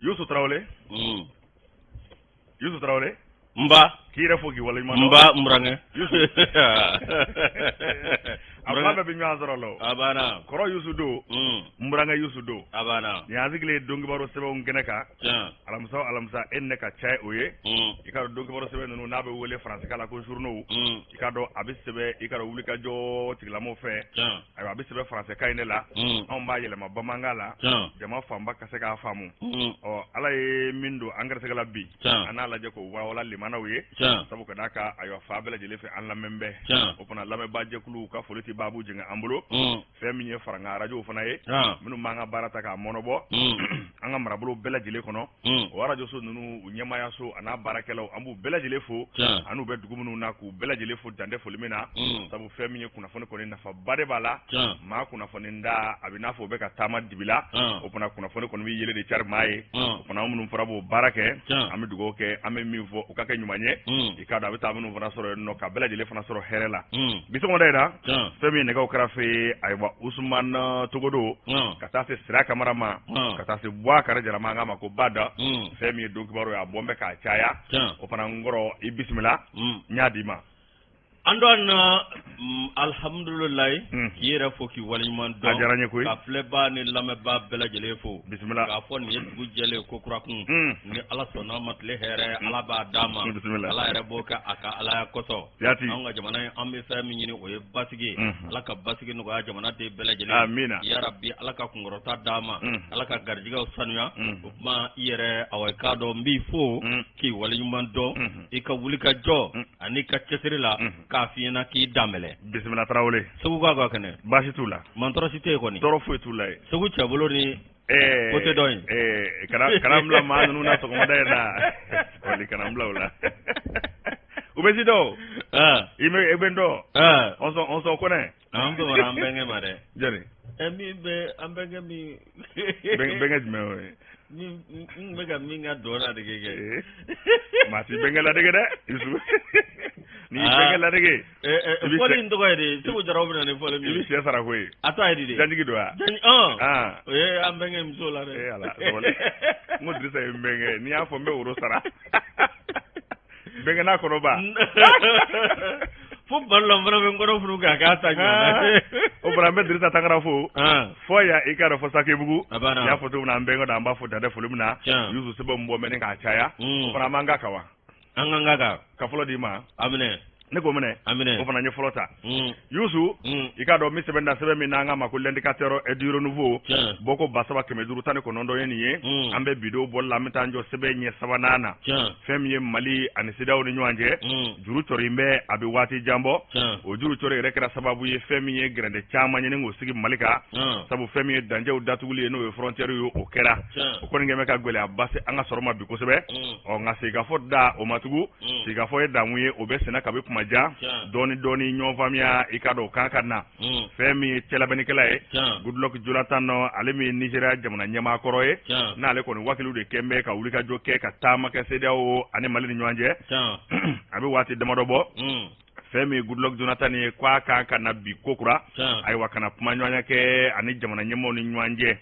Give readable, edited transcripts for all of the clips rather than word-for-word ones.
Yusu Tarawele. Yusu Tarawele. Nba. K'i yɛrɛ fo k'i waleɲuman dɔn. Nba n burankɛ. Yusu. A fila bɛɛ bɛ ɲɔgɔn sɔrɔ la o. A banna. Kɔrɔ Yusu don. N burankɛ Yusu don. A banna. Nin y'an sigilen ye donkibaru sɛbɛnw kɛnɛ kan. Tiɲɛ. Alamisa o alamisa e ni ne ka ca o ye. I k'a dɔn donkibaru sɛbɛn ninnu n'a bɛ wele faransikan la ko journaux. I k'a dɔn a bɛ sɛbɛn i k'a dɔn wulikajɔ tigilamɔgɔw fɛ. Tiɲɛ. Ayiwa a bɛ sɛbɛn faransɛkan in de la. Anw b'a yɛlɛma bamanankan la. Tiɲɛ. Jama fanba ka se k'a faamu. Ɔ Ala ye min don an garisɛgɛ la bi. Tiɲɛ. An n'a lajɛ k'o walawala limanaw ye. Tiɲɛ. Sabu ka d'a kan ayiwa fan bɛɛ lajɛlen fɛ an lamɛn bɛ. Tiɲɛ. O fana lamɛnbaajɛkulu ka foli tɛ baabu jɛngɛ an bolo. Fɛn min ye farankan arajow fana ye. Minnu b'an ka baara ta k'a mɔnɔbɔ. An ka marabolo bɛɛ lajɛlen kɔnɔ. O arajoso ninnu u ɲɛmaayaso a n'a baarakɛlaw an b'u bɛɛ lajɛlen fo. Tiɲɛ. An'u bɛ dugu minnu na k'u bɛɛ lajɛlen fo dan tɛ foli min na. Sabu fɛn min ye kunnafoni kɔni nafaba de b'a la. Tiɲɛ. Maa kunnafoni da a bɛ n'a fɔ o bɛ ka taama dibi la. O fana kunnafoni kɔni bɛ yeelen de cari maa ye. O fana an minnu fana b'o baara kɛ. Tiɲɛ. An bɛ dugawu kɛ an bɛ min fɔ o ka kɛ ɲuman ye. I k'a dɔn a bɛ taa minnu fana sɔrɔ yen nɔ ka bɛɛ lajɛlen fana sɔrɔ hɛrɛ la. Bi sɔgɔmada in na. Tiɲɛ. Fɛn min ye nɛgɛw kɛrɛfɛ ye ayiwa Usumani Togodo. Ka taa se Sira Kamara ma. Ka taa se Buwakari Jara ma an k'a ma ko Bada. Fɛn min ye don kibaru ye a bɔn bɛ k'a caya. Tiɲɛ. O fana n kɔrɔ i bisimila. N y'a d'i ma. An don na alihamudulilayi k'i yɛrɛ fo k'i waleɲuman dɔn a diyara n ye koyi ka filɛbaa ni lamɛnbaa bɛɛ lajɛlen fo bisimila k'a fɔ nin ye dugu jɛlen ko kura kun ni Ala sɔnna ma tile hɛrɛ Ala b'a d'an ma bisimila Ala yɛrɛ b'o kɛ a ka Alaya kosɔn yaati anw ka jamana in an bɛ fɛn min ɲini o ye basigi ye Ala ka basigi nɔgɔya jamanaden bɛɛ lajɛlen amiina yarabi Ala ka kunkɔrɔta d'an ma Ala ka garijɛgɛw sanuya o tuma i yɛrɛ awa i k'a dɔn n b'i fo k'i waleɲuman dɔn i ka wulikajɔ ani ka cɛsiri la k'a f'i ɲɛna k'i danbɛlɛ bisimila Tarawele Segu ka ka kɛnɛ baasi t'u la mantɔrɔ si tɛ yen kɔni tɔɔrɔ foyi t'u la yen Segu cɛbolo ni ko tɛ dɔn yen kana n bila maa ninnu na sɔgɔmada in na wali kana n bila o la u bɛ si dɔn i bɛ i bɛ n dɔn ɔnsɔn Kɔnɛ an bɛ an bɛnkɛ ma dɛ jɔni min bɛ an bɛnkɛ min bɛnkɛ jumɛn o ye n bɛ ka min ka dɔn ladege kɛ maa t'i bɛnkɛ ladege dɛ Yusu n'i bɛnkɛ ladege fɔli in tɔgɔ ye di Segu Jaraw bɛ na ni fɔli min i bɛ sɛ sara koyi a tɔgɔ ye di de Janjigi don wa o ye an bɛnkɛ muso la dɛ ee Ala sabali n ko Dirisa ye n bɛnkɛ n'i y'a fɔ n bɛ woro sara bɛnkɛ n'a kɔnɔba fo balo la n fana bɛ n kɔnɔ funu k'a k'a ta ɲɔgɔn o fana n bɛ Dirisa Tangara fo fo yan i k'a dɔn fo Sakebugu a banna n y'a fɔ cogo min na an bɛnkɛ don an b'a fo dan tɛ foli min na Tiɲɛ. Yusu sɛbɛnw bɔ mɛnni k'a caya o fana an b'an ka kan wa an k'an ka kan ka fɔlɔ d'i ma a minɛ ne k'o minɛ a minɛ o fana n ye fɔlɔ ta Yusu i k'a dɔn n bɛ sɛbɛn da sɛbɛn min n'an k'a ma ko l'indicateur du renouveau Tiɲɛ. bɔko 3519 ye nin ye an bɛ bidon bɔli la an bɛ taa an jɔ sɛbɛn ɲɛ sabanan na Tiɲɛ. fɛn min ye Mali ani CEDEAO ni ɲɔgɔn cɛ juru cɔri bɛ a bɛ waati jan bɔ Tiɲɛ. o juru cɔri yɛrɛ kɛra sababu ye fɛn min ye gɛrɛntɛ caman ɲini k'o sigi Mali kan sabu fɛn min ye dancɛw datuguli ye n'o ye frontière ye o kɛra Tiɲɛ. o kɔni kɛlen bɛ ka gɛlɛyaba se an ka sɔrɔ ma bi kosɛbɛ ɔ nka sigikafɔ da o ma tugu sigikafɔ ye damu ye o bɛ senna kabi kuma jan Tiɲɛ. dɔɔni dɔɔni ɲɔgɔn faamuya i k'a dɔn o kan ka na fɛn min ye cɛlabɛnnikɛla ye Tiɲɛ. Goodluck Jonathan nɔ ale min ye Nigéria jamana ɲɛmaa kɔrɔ ye Tiɲɛ. n'ale kɔni wakiliw de kɛn bɛ ka wulikajɔ kɛ ka taama kɛ CEDEAO ani Mali ni ɲɔgɔn cɛ Tiɲɛ. a bɛ waati damadɔ bɔ fɛn min ye Goodluck Jonathan ye k'a kan ka na bi kokura Tiɲɛ. ayiwa ka na kumaɲɔgɔnya kɛ ani jamana ɲɛmaaw ni ɲɔgɔn cɛ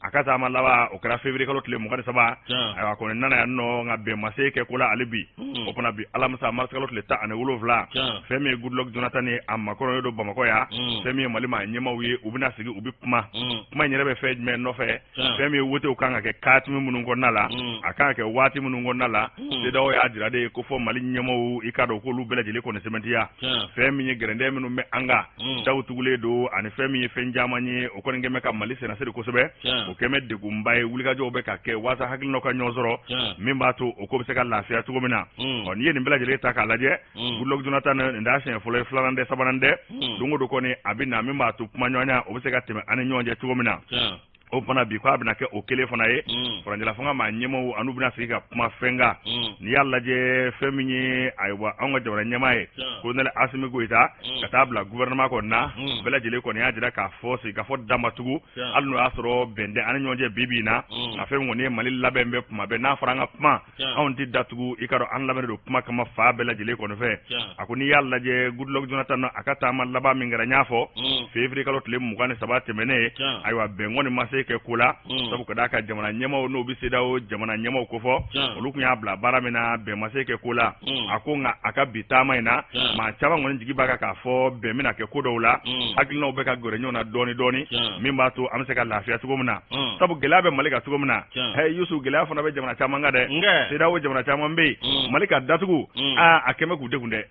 a ka taama laban o kɛra février kalo tile 23 Tiɲɛ. ayiwa kɔni nana yan nɔ nka bɛn ma se kɛ ko la hali bi o fana bi alamisa mars kalo tile 17 Tiɲɛ. fɛn min ye Goodluck Jonathan ye a makɔnɔnen don Bamakɔ yan fɛn min ye Mali maa ɲɛmaaw ye u bɛna sigi u bɛ kuma kuma in yɛrɛ bɛ fɛn jumɛn nɔfɛ Tiɲɛ. fɛn min ye wotew kan ka kɛ katimi minnu kɔnɔna la a kan ka kɛ waati minnu kɔnɔna la CEDEAO y'a jira de ko fɔ Mali ɲɛmaaw i k'a dɔn k'olu bɛɛ lajɛlen kɔni sɛmɛntiya Tiɲɛ. fɛn min ye gɛrɛndɛ minnu bɛ an kan daw tugulen don ani fɛn min ye fɛn caman ye o kɔni kɛn bɛ ka Mali sennasiri kosɛbɛ Tiɲɛ. o kɛn bɛ degunba ye wulikajɔw bɛ ka kɛ waasa hakilinaw ka ɲɔgɔn sɔrɔ Tiɲɛ. min b'a to o ko bɛ se ka lafiya cogo min na ɔ n'i ye nin bɛɛ lajɛlen ta k'a lajɛ Goodluck Jonathan nin t'a siɲɛ fɔlɔ ye filanan tɛ sabanan tɛ don o don kɔni a bɛ na min b'a to kumaɲɔgɔnya o bɛ se ka tɛmɛ an ni ɲɔgɔn cɛ cogo min na Tiɲɛ. o fana bi k'a bɛna kɛ o kelen fana ye furancɛla fanga maa ɲɛmaaw an'u bɛna sigi ka kuma fɛn kan n'i y'a lajɛ fɛn min ye ayiwa anw ka jamana ɲɛmaa ye colonel Asimi Goyita ka taa bila gouvernement kɔni na bɛɛ lajɛlen kɔni y'a jira k'a fɔ sigikafɔ da ma tugu hali n'o y'a sɔrɔ bɛn tɛ an ni ɲɔgɔn cɛ bi bi in na nka fɛn min kɔni ye Mali labɛn bɛ kuma bɛɛ n'a fɔra an ka kuma anw tɛ datugu i k'a dɔn an labɛnnen don kuma kama fan bɛɛ lajɛlen kɔni fɛ a ko n'i y'a lajɛ Goodluck Jonathan a ka taama laban min kɛra n y'a fɔ février kalo tile 23 tɛmɛnen ayiwa bɛn kɔni ma se se kɛ ko la, sabu ka d'a kan jamana ɲɛmaaw n'o bɛ CEDEAO jamana ɲɛmaaw kofɔ, olu tun y'a bila baara min na, bɛn ma se kɛ ko la. A ko nka a ka bi taama in na, maa caman kɔni jigi b'a kan k'a fɔ bɛn bɛna kɛ ko dɔw la, hakilinaw bɛ ka gɛrɛ ɲɔgɔn na dɔɔni dɔɔni, min b'a to an bɛ se ka lafiya cogo min na, sabu gɛlɛya bɛ Mali kan cogo min na, Yusu, gɛlɛya fana bɛ jamana caman kan dɛ. CEDEAO jamana caman bɛ yen, Mali ka datugu, a kɛmɛ k'u degun dɛ.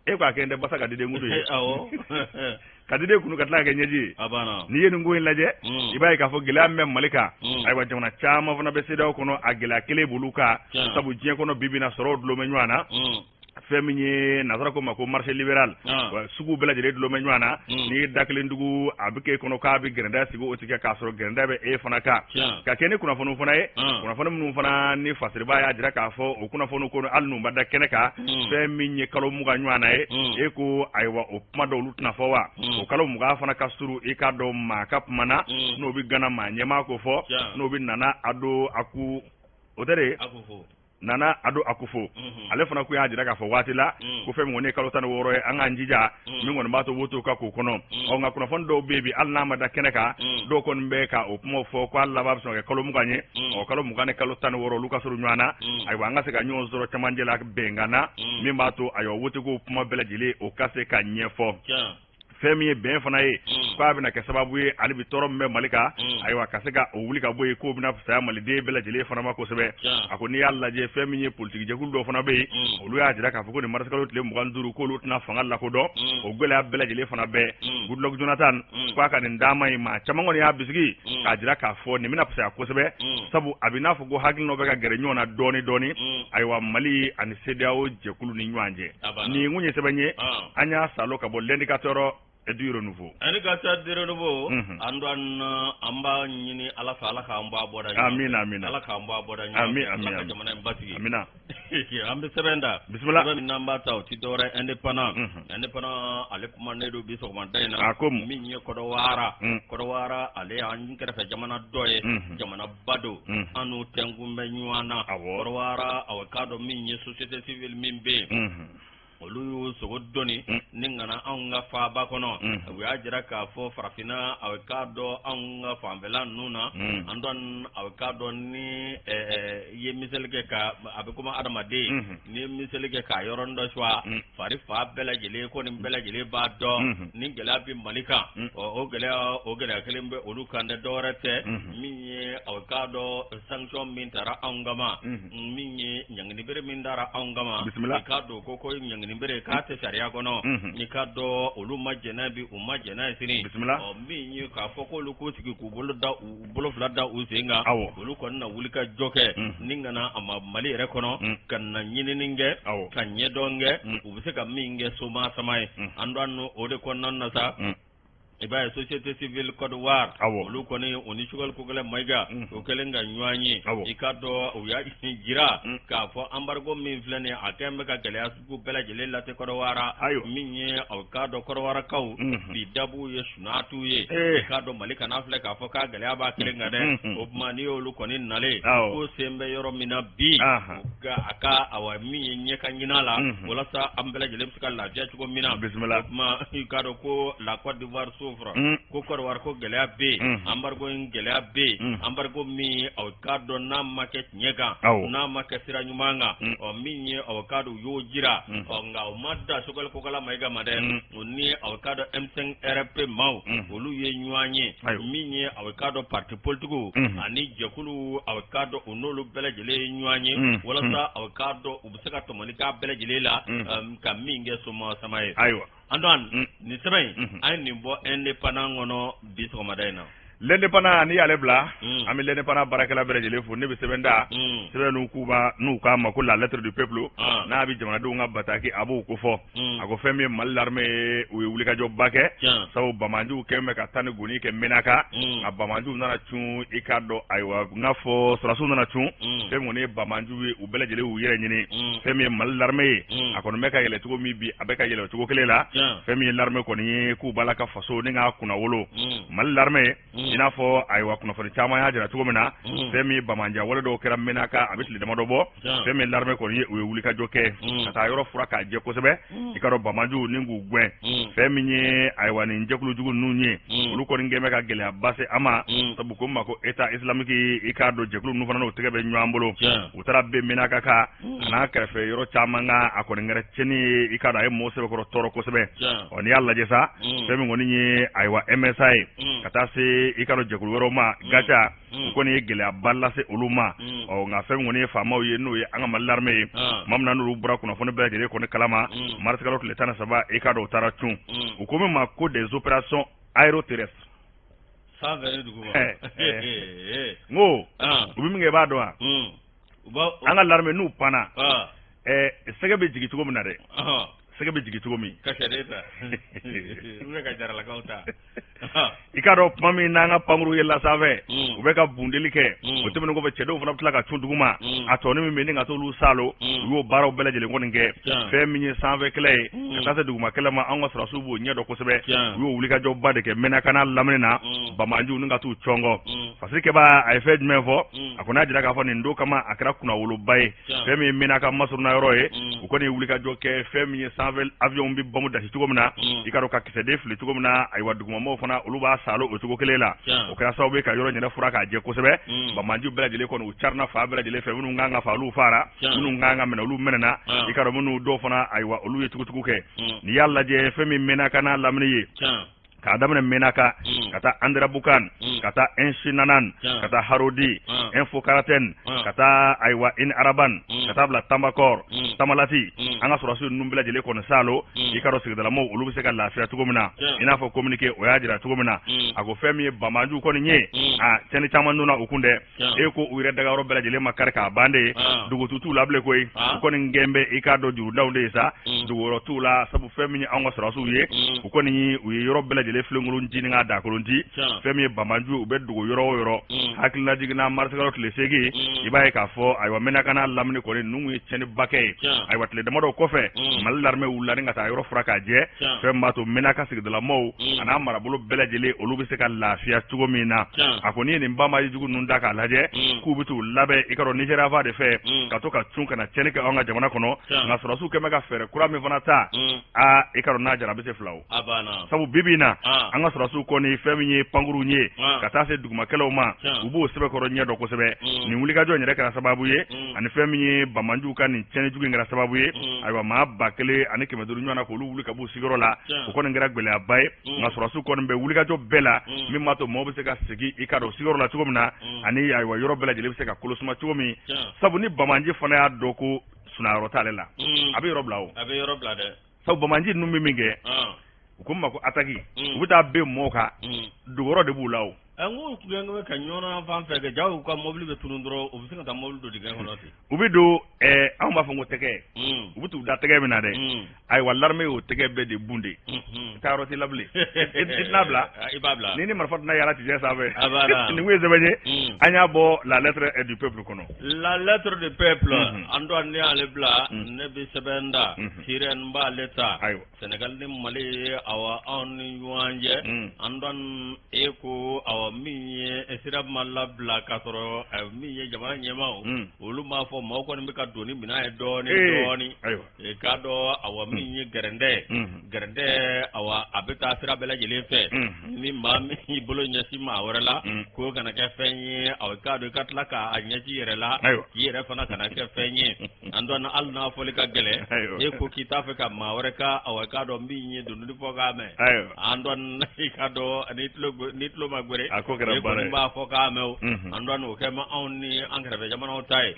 E ko a kɛ n tɛ basa ka diden kudu ye, ka diden kunu ka tila ka kɛ ɲɛji ye. N'i ye nin ko in lajɛ, i b'a ye k'a fɔ gɛlɛya min bɛ Mali kan, ayiwa, jamana caman fana bɛ CEDEAO kɔnɔ, a gɛlɛya kelen b'olu kan, sabu diɲɛ kɔnɔ bi bi in na, sɔrɔw dulon bɛ ɲɔgɔn na. Fɛn min ye nansara ko ma ko marché libéral, sugu bɛɛ lajɛlen dulon bɛ ɲɔgɔn na. N'i ye da kelen dugu, a bɛ k'e kɔnɔ k'a bɛ gɛrɛndɛ sigi o tigɛ, k'a sɔrɔ gɛrɛndɛ bɛ e fana kan. Ka kɛ ni kunnafoniw fana ye, kunnafoni minnu fana ni fasiriba y'a jira k'a fɔ o kunnafoniw ko, hali n'u ma da kɛnɛ kan, fɛn min ye kalo 20 ɲɔgɔn na ye, e ko ayiwa, o kuma dɔw olu tɛna fɔ wa? O kalo 20 fana ka surun, i k'a dɔn maa ka kuma na, n'o bɛ Gana maa ɲɛmaa ko fɔ, n'o bɛ Nana Ado Aku o tɛ de, Nana Ado Akufo, ale fana ko y'a jira k'a fɔ waati la ko fɛn min kɔni ye kalo 16 ye, an k'an jija min kɔni b'a to woto ka k'o kɔnɔ. Ɔ nka kunnafoni dɔw bɛ yen bi, hali n'a ma da kɛnɛ kan, dɔw kɔni bɛ ka o kumaw fɔ ko hali laban bɛ sɔn ka kɛ kalo 20 ye. Ɔ kalo 20 ni kalo 16, olu ka surun ɲɔgɔn na. Ayiwa, an ka se ka ɲɔgɔn sɔrɔ camancɛ la bɛnkan na, min b'a to ayiwa, woteko kuma bɛɛ lajɛlen o ka se ka ɲɛfɔ. Fɛn min ye bɛn fana ye, k'a bɛna kɛ sababu ye hali bi, tɔɔrɔ min bɛ Mali kan, ayiwa, ka se ka o wuli ka bɔ yen, k'o bɛna fisaya maliden bɛɛ lajɛlen fana ma kosɛbɛ. A ko n'i y'a lajɛ, fɛn min ye politikijɛkulu dɔw fana bɛ yen, olu y'a jira k'a fɔ ko nin marisikalo tile 25, k'olu tɛna fanga lakodɔn. O gɛlɛya bɛɛ lajɛlen fana bɛɛ, Goodluck Jonathan k'a ka nin taama in, maa caman kɔni y'a bisigi k'a jira k'a fɔ nin bɛna fisaya kosɛbɛ, sabu a bɛ n'a fɔ ko hakilinaw bɛ ka gɛrɛ ɲɔgɔn na dɔɔni dɔɔni, ayiwa, Mali ani CEDEAO jɛkulu ni ɲɔgɔn cɛ. Nin kun ye sɛbɛn ye, an y'a salo ka bɔ L'Indicateur du Renouveau. Indicateur du Renouveau. An don, an b'a ɲini Ala fɛ, Ala k'an bɔ a bɔda. Amin, amin. Ala k'an bɔ a bɔda. Amin, amin. Ala ka jamana in basigi. Amina. An bɛ sɛbɛn da. Bisimila. Sɛbɛn min n'an b'a ta, o ti dɔwɛrɛ, Indépendant. Indépendant, ale kumanen don bi sɔgɔmada in na. A ko min ye Kɔdɔwara. Kɔdɔwara, ale y'an kɛrɛfɛ jamana dɔ ye. Jamanaba don. An n'u tɛnkun bɛ ɲɔgɔn na. Kɔdɔwara, awɔ, k'a dɔn min ye société civile min bɛ yen, olu y'u sogo dɔɔni ni ka na anw ka faaba kɔnɔ. U y'a jira k'a fɔ farafinna, a k'a dɔn anw ka fanfɛla ninnu na, an dɔn, a k'a dɔn ni i ye misali kɛ ka a bɛ komi adamaden, n'i ye misali kɛ k'a yɔrɔnin dɔ suwa, fari fa bɛɛ lajɛlen ko nin bɛɛ lajɛlen b'a dɔn ni gɛlɛya bɛ Mali kan. O gɛlɛya, o gɛlɛya kelen bɛ olu kan dɛ, dɔwɛrɛ tɛ, min ye a k'a dɔn sanction min taara anw kama, min ye ɲanginibere min dara anw kama. Bisimila. I k'a dɔn ko ɲanginibere k'a tɛ sariya kɔnɔ, i k'a dɔn olu ma jɛn n'a ye bi, u ma jɛn n'a ye sini. Bisimila. Ɔ min ye k'a fɔ k'olu k'u sigi k'u bolo da u bolo fila da u sen kan, olu kɔni na wuli ka jɔ kɛ ni ka na a ma Mali yɛrɛ kɔnɔ, ka na ɲinini kɛ, ka ɲɛdɔn kɛ, u bɛ se ka min kɛ soma sama ye. An dɔn o de kɔnɔna na sa, i b'a ye société civile Côte d'Ivoire, olu kɔni, u ni Choguel Kokalla Maïga, u kɛlen ka ɲɔgɔn ye. I k'a dɔn u y'a jira k'a fɔ embargo min filɛ nin ye, a kɛlen bɛ ka gɛlɛya sugu bɛɛ lajɛlen lase Côte d'Ivoire. Min ye aw k'a dɔn Côte d'Ivoirekaw bi dabu ye sunatu ye. I k'a dɔn Mali kana filɛ k'a fɔ k'a gɛlɛya b'a kelen kan dɛ. O tuma n'i y'olu kɔni nalen ko sen bɛ yɔrɔ min na bi, a ka awa min ye ɲɛ ka ɲin'a la walasa an bɛɛ lajɛlen bɛ se ka lafiya cogo min na. Bisimila. O tuma i k'a dɔn ko la Côte d'Ivoire souffre, ko Côte d'Ivoire ko gɛlɛya bɛ yen, embargo in gɛlɛya bɛ yen, embargo min aw k'a dɔn n'a ma kɛ tiɲɛ kan, n'a ma kɛ sira ɲuman kan. Ɔ min ye aw k'a dɔn u y'o jira. Ɔ nka u ma da Choguel Kokalla Maïga ma dɛ. O ni aw k'a dɔn M5 RFP maaw, olu ye ɲɔgɔn ye. Min ye aw k'a dɔn parti politique ani jɛkulu, aw k'a dɔn u n'olu bɛɛ lajɛlen ye ɲɔgɔn ye walasa aw k'a dɔn u bɛ se ka tɔmɔli k'a bɛɛ lajɛlen la, ka min kɛ soma sama ye. Antoine, nin sɛbɛn in, an ye nin bɔ Indépendant kɔnɔ bi sɔgɔmada in na. L'Indépendant, n'i y'ale bila, an bɛ L'Indépendant baarakɛla bɛɛ lajɛlen fo. Ne bɛ sɛbɛn da, sɛbɛn n'u k'u b'a n'u k'a ma ko la lettre du peuple, n'a bɛ jamanadenw ka bataki, a b'o kofɔ. A ko fɛn min ye Mali l'armée ye, u ye wulikajɔba kɛ, sabu bamanjiw kɛlen bɛ ka taa ni goni kɛ Menaka. A bamanjiw nana cun, i k'a dɔn, ayiwa, n k'a fɔ sɔrɔdasiw nana cun. Fɛn min kɔni ye bamanjiw ye, u bɛɛ lajɛlen y'u yɛrɛ ɲini. Fɛn min ye Mali l'armée ye, a kɔni bɛ ka yɛlɛ cogo min bi, a bɛ ka yɛlɛ cogo kelen la. Fɛn min ye l'armée kɔni ye, k'u b'a la ka faso ni k'a kunnawolo. Mali l'armée I n'a fɔ ayiwa kunnafoni caman y'a jira cogo min na, fɛn min bamanjan wale dɔw kɛra Menaka, a bɛ tile damadɔ bɔ. Fɛn min l'armée kɔni ye, u ye wulikajɔ kɛ ka taa yɔrɔ fura k'a jɛ kosɛbɛ, i ka dɔn bamanjuw ni k'u gɛn. Fɛn min ye ayiwa nin jɛkulu jugu ninnu ye, olu kɔni kɛn bɛ ka gɛlɛyaba se an ma, sabu ko ma ko État islamique, i k'a dɔn jɛkulu ninnu fana n'o tɛgɛ bɛ ɲɔgɔn bolo. U taara ben Menaka kan a n'a kɛrɛfɛ yɔrɔ caman kan, a kɔni kɛra tiɲɛni ye, i k'a dɔn a ye mɔgɔw sɛbɛkɔrɔ tɔɔrɔ kosɛbɛ. Ɔ n'i y'a lajɛ sa, fɛn min kɔni ye ayiwa MSA ye, ka taa se i k'a dɔn jɛkulu wɛrɛw ma, GATIA, u kɔni ye gɛlɛyaba lase olu ma. Ɔ nka fɛn min kɔni ye faamaw ye, n'o ye an ka Mali l'armée ye, tuma min na n'olu bɔra kunnafoni bɛɛ lajɛlen kɔni kalama, marisikalo tile 13, i k'a dɔn u taara cun, u ko min ma ko des opérations aéroterrestres. Sanfɛ ni duguma. N ko u bɛ min kɛ, i b'a dɔn wa? An ka l'armée, n'u panna, sɛgɛ bɛ jigin cogo min na dɛ, sɛgɛ bɛ jigin cogo min Ka sɛden ta u bɛ ka jaralakaw ta. I k'a dɔn tuma min n'an ka pankuru yɛlɛla sanfɛ, u bɛ ka bundeli kɛ, o tɛmɛnen kɔfɛ, cɛdenw fana bɛ tila ka cun duguma, a tɔnin min bɛ ni ka t'olu saalo. U y'o baaraw bɛɛ lajɛlen kɔni kɛ. Fɛn min ye sanfɛ kɛlɛ ye ka taa se duguma kɛlɛ ma, an ka sɔrɔdasiw b'o ɲɛ dɔn kosɛbɛ. U y'o wulikajɔba de kɛ Menaka n'a lamini na, bamanjiw ni ka t'u cɔngɔ. Fasirikɛba, a ye fɛn jumɛn fɔ? A kɔni y'a jira k'a fɔ nin don kama, a kɛra kunnawoloba ye. Fɛn min ye Menaka masurunna yɔrɔ ye, u kɔni ye wulikajɔ kɛ. Fɛn min ye sanfɛ avion bɛ bamu dasi cogo min na, i ka dɔn ka kisɛden fili cogo min na, ayiwa dugumamaw fana olu b'a salo o cogo kelen la. O kɛra sababu ye ka yɔrɔ yɛrɛ fura k'a jɛ kosɛbɛ. Bamanjiw bɛɛ lajɛlen kɔni, u carina fan bɛɛ lajɛlen fɛ. Minnu kan ka fa, olu fara. Minnu kan ka minɛ, olu minɛna. I ka dɔn minnu dɔw fana, ayiwa olu ye tugutugu kɛ. N'i y'a lajɛ, fɛn min Menaka n'a lamini ye, k'a daminɛ Menaka ka taa Anderabukan, ka taa Inchinanan, ka taa Harodi, Infokaratɛn, ka taa ayiwa In Araban, ka taa bila Tambakɔr, Tamalati, an ka sɔrɔdasiw ninnu bɛɛ lajɛlen kɔni saalo, i ka dɔn sigidalamaw olu bɛ se ka lafiya cogo min na, i n'a fɔ communiqué o y'a jira cogo min na. A ko fɛn min ye bamanjuw kɔni ye, a tiɲɛni caman donna u kun dɛ. E ko u yɛrɛ dagayɔrɔ bɛɛ lajɛlen ma kari k'a ban de, dugutu t'u la bilen koyi. U kɔni gɛn bɛ, i k'a dɔn jurudaw de ye sa, duguyɔrɔ t'u la, sabu fɛn min ye anw ka sɔrɔdasiw ye, u kɔni u ye yɔrɔ bɛɛ lajɛlen filenkolon ci ni k'a dakolon ci. Fɛn min ye bamanju, u bɛ dugu yɔrɔ o yɔrɔ, hakilina jiginna marisikalo tile 8, i b'a ye k'a fɔ ayiwa Menaka n'a lamini kɔni ninnu ye tiɲɛniba kɛ ye. Ayiwa tile damadɔ kɔfɛ, Mali l'armée wulila ni ka taa yɔrɔ fura k'a jɛ, fɛn min b'a to Menaka sigidalamaw a n'a marabolo bɛɛ lajɛlen olu bɛ se ka lafiya cogo min na. A ko n'i ye nin banbaji jugu ninnu ta k'a lajɛ, k'u bɛ t'u labɛn, i ka dɔn Nigéria fan de fɛ, ka to ka cun ka na tiɲɛni kɛ anw ka jamana kɔnɔ. Nka sɔrɔdasiw kɛn bɛ ka fɛɛrɛ kura min fana ta, aa i ka dɔn n'a jara a bɛ se fila o, sabu bi bi in na an ka sɔrɔdasiw kɔni, fɛn min ye pankurun ye ka taa se dugumakɛlaw ma, u b'o sɛbɛkɔrɔ ɲɛ dɔn kosɛbɛ. Nin wulikajɔ in yɛrɛ kɛra sababu ye, ani fɛn min ye bamanjuw ka nin tiɲɛni jugu in kɛra sababu ye, ayiwa maa 1500 ɲɔgɔn na k'olu wuli ka b'u sigiyɔrɔ la, o kɔni kɛra gɛlɛyaba ye. Nka sɔrɔdasiw kɔni bɛ wulikajɔ bɛɛ la min b'a to maaw bɛ se ka segin, i ka dɔn sigiyɔrɔ la cogo min na, ani ayiwa yɔrɔ bɛɛ lajɛlen bɛ se ka kolosuma cogo min, sabu ni bamanji fana y'a dɔn ko sunayɔrɔ t'ale la, a bɛ yɔrɔ bila o. A bɛ yɔrɔ bila dɛ. Sabu bamanji ninnu bɛ min kɛ, u ko min ma ko attaque, u bɛ taa bin mɔɔw kan, duguyɔrɔ de b'u la o. N ko bɛ ka ɲɔgɔn fan fɛ kɛ, jaw ka mobili bɛ tunun dɔrɔn, u bɛ se ka taa mobili don dingɛ kɔnɔ ten. U bɛ don, anw b'a fɔ ko tɛgɛ, u bɛ t'u da tɛgɛ min na dɛ, ayiwa l'armée y'o tɛgɛ bɛɛ de bun de. Taa yɔrɔ t'i la bilen, i tɛna bila. I b'a bila. Ni marifa tɛna yaala tijɛ sanfɛ. Nin kun ye sɛbɛn ye, an y'a bɔ La Lettre du Peuple kɔnɔ. La Lettre du Peuple, an dɔn ne y'ale bila, ne bɛ sɛbɛn da sirène b'ale ta. Ayiwa. Sénégal ni Mali ye, awa anw ni ɲɔgɔn cɛ, an dɔn e ko awa min ye sira ma labila k'a sɔrɔ min ye jamana ɲɛmaaw, olu m'a fɔ maaw kɔni bɛ ka don ni minɛn ye dɔɔni dɔɔni. I k'a dɔn awa min ye gɛrɛndɛ gɛrɛndɛ, awa a bɛ taa sira bɛɛ lajɛlen fɛ. Ni maa min y'i bolo ɲɛsin maa wɛrɛ la, k'o kana kɛ fɛn ye, awa i k'a dɔn i ka tila k'a ɲɛsin i yɛrɛ la, k'i yɛrɛ fana kana kɛ fɛn ye. An dɔn hali n'a fɔli ka gɛlɛn, e ko k'i t'a fɛ ka maa wɛrɛ ka awa i k'a dɔn min ye dondoni fɔ k'a mɛn. An dɔn i k'a dɔn ni tulo ma gwɛrɛ, e kɔni b'a fɔ k'a mɛn o. An dɔn o kɛ ma anw ni an kɛrɛfɛ jamanaw ta ye,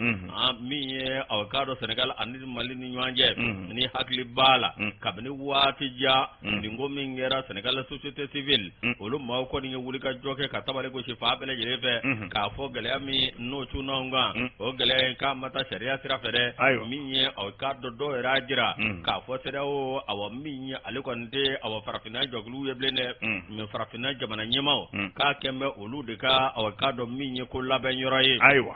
min ye awa k'a dɔn Sénégal ani Mali ni ɲɔgɔn cɛ, ni hakili b'a la kabini waati jan nin ko min kɛra Sénégal société civile, olu maaw kɔni ye wulikajɔ kɛ ka tabali gosi fan bɛɛ lajɛlen fɛ k'a fɔ gɛlɛya min n'o cunna anw kan, o gɛlɛya in k'a ma taa sariya sira fɛ dɛ. Min ye aw k'a dɔn dɔw yɛrɛ y'a jira k'a fɔ CEDEAO, awa min ye ale kɔni tɛ awa farafinna jɛkulu ye bilen dɛ, mais farafinna jamana ɲɛmaaw k'a kɛn bɛ olu de ka awa k'a dɔn min ye ko labɛn yɔrɔ ye. Ayiwa.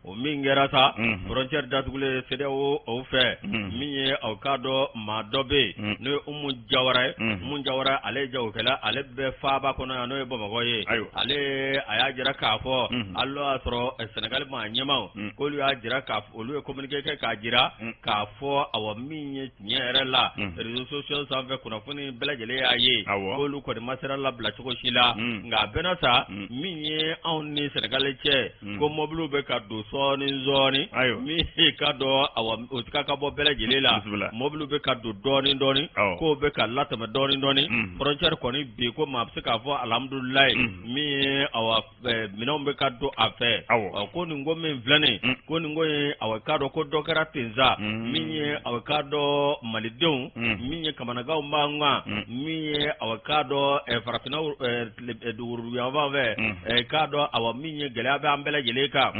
O min kɛra sa, frontière datugulen CEDEAO o fɛ, min ye aw k'a dɔn maa dɔ bɛ yen n'o ye Umu Jawara ye. Umu Jawara, ale ye jagokɛla, ale bɛ faaba kɔnɔ yan, n'o ye Bamakɔ ye. Ale a y'a jira k'a fɔ hali n'o y'a sɔrɔ Senegali maa ɲɛmaaw k'olu y'a jira k'a olu ye communiqué kɛ k'a jira k'a fɔ awa min ye tiɲɛ yɛrɛ la, réseaux sociaux sanfɛ kunnafoni bɛɛ lajɛlen y'a ye k'olu kɔni ma sira labila cogo si la. Nka a bɛnna sa, min ye anw ni Senegali cɛ, ko mɔbiliw bɛ ka don sɔɔni sɔɔni, min ka dɔn awa o ka ka bɔ bɛɛ lajɛlen la, mɔbiliw bɛ ka don dɔɔni dɔɔni, k'o bɛ ka latɛmɛ dɔɔni dɔɔni. Frontière kɔni bi ko maa bɛ se k'a fɔ alhamdulilayi, min ye awa minɛnw bɛ ka don a fɛ. Ko nin ko min filɛ nin, ko nin ko ye awa k'a dɔn ko dɔ kɛra ten sa, min ye awa k'a dɔn malidenw min ye kamanaganw b'an kan, min ye awa k'a dɔn farafinna duguyanfan fɛ, k'a dɔn awa min ye gɛlɛya bɛ an bɛɛ lajɛlen kan.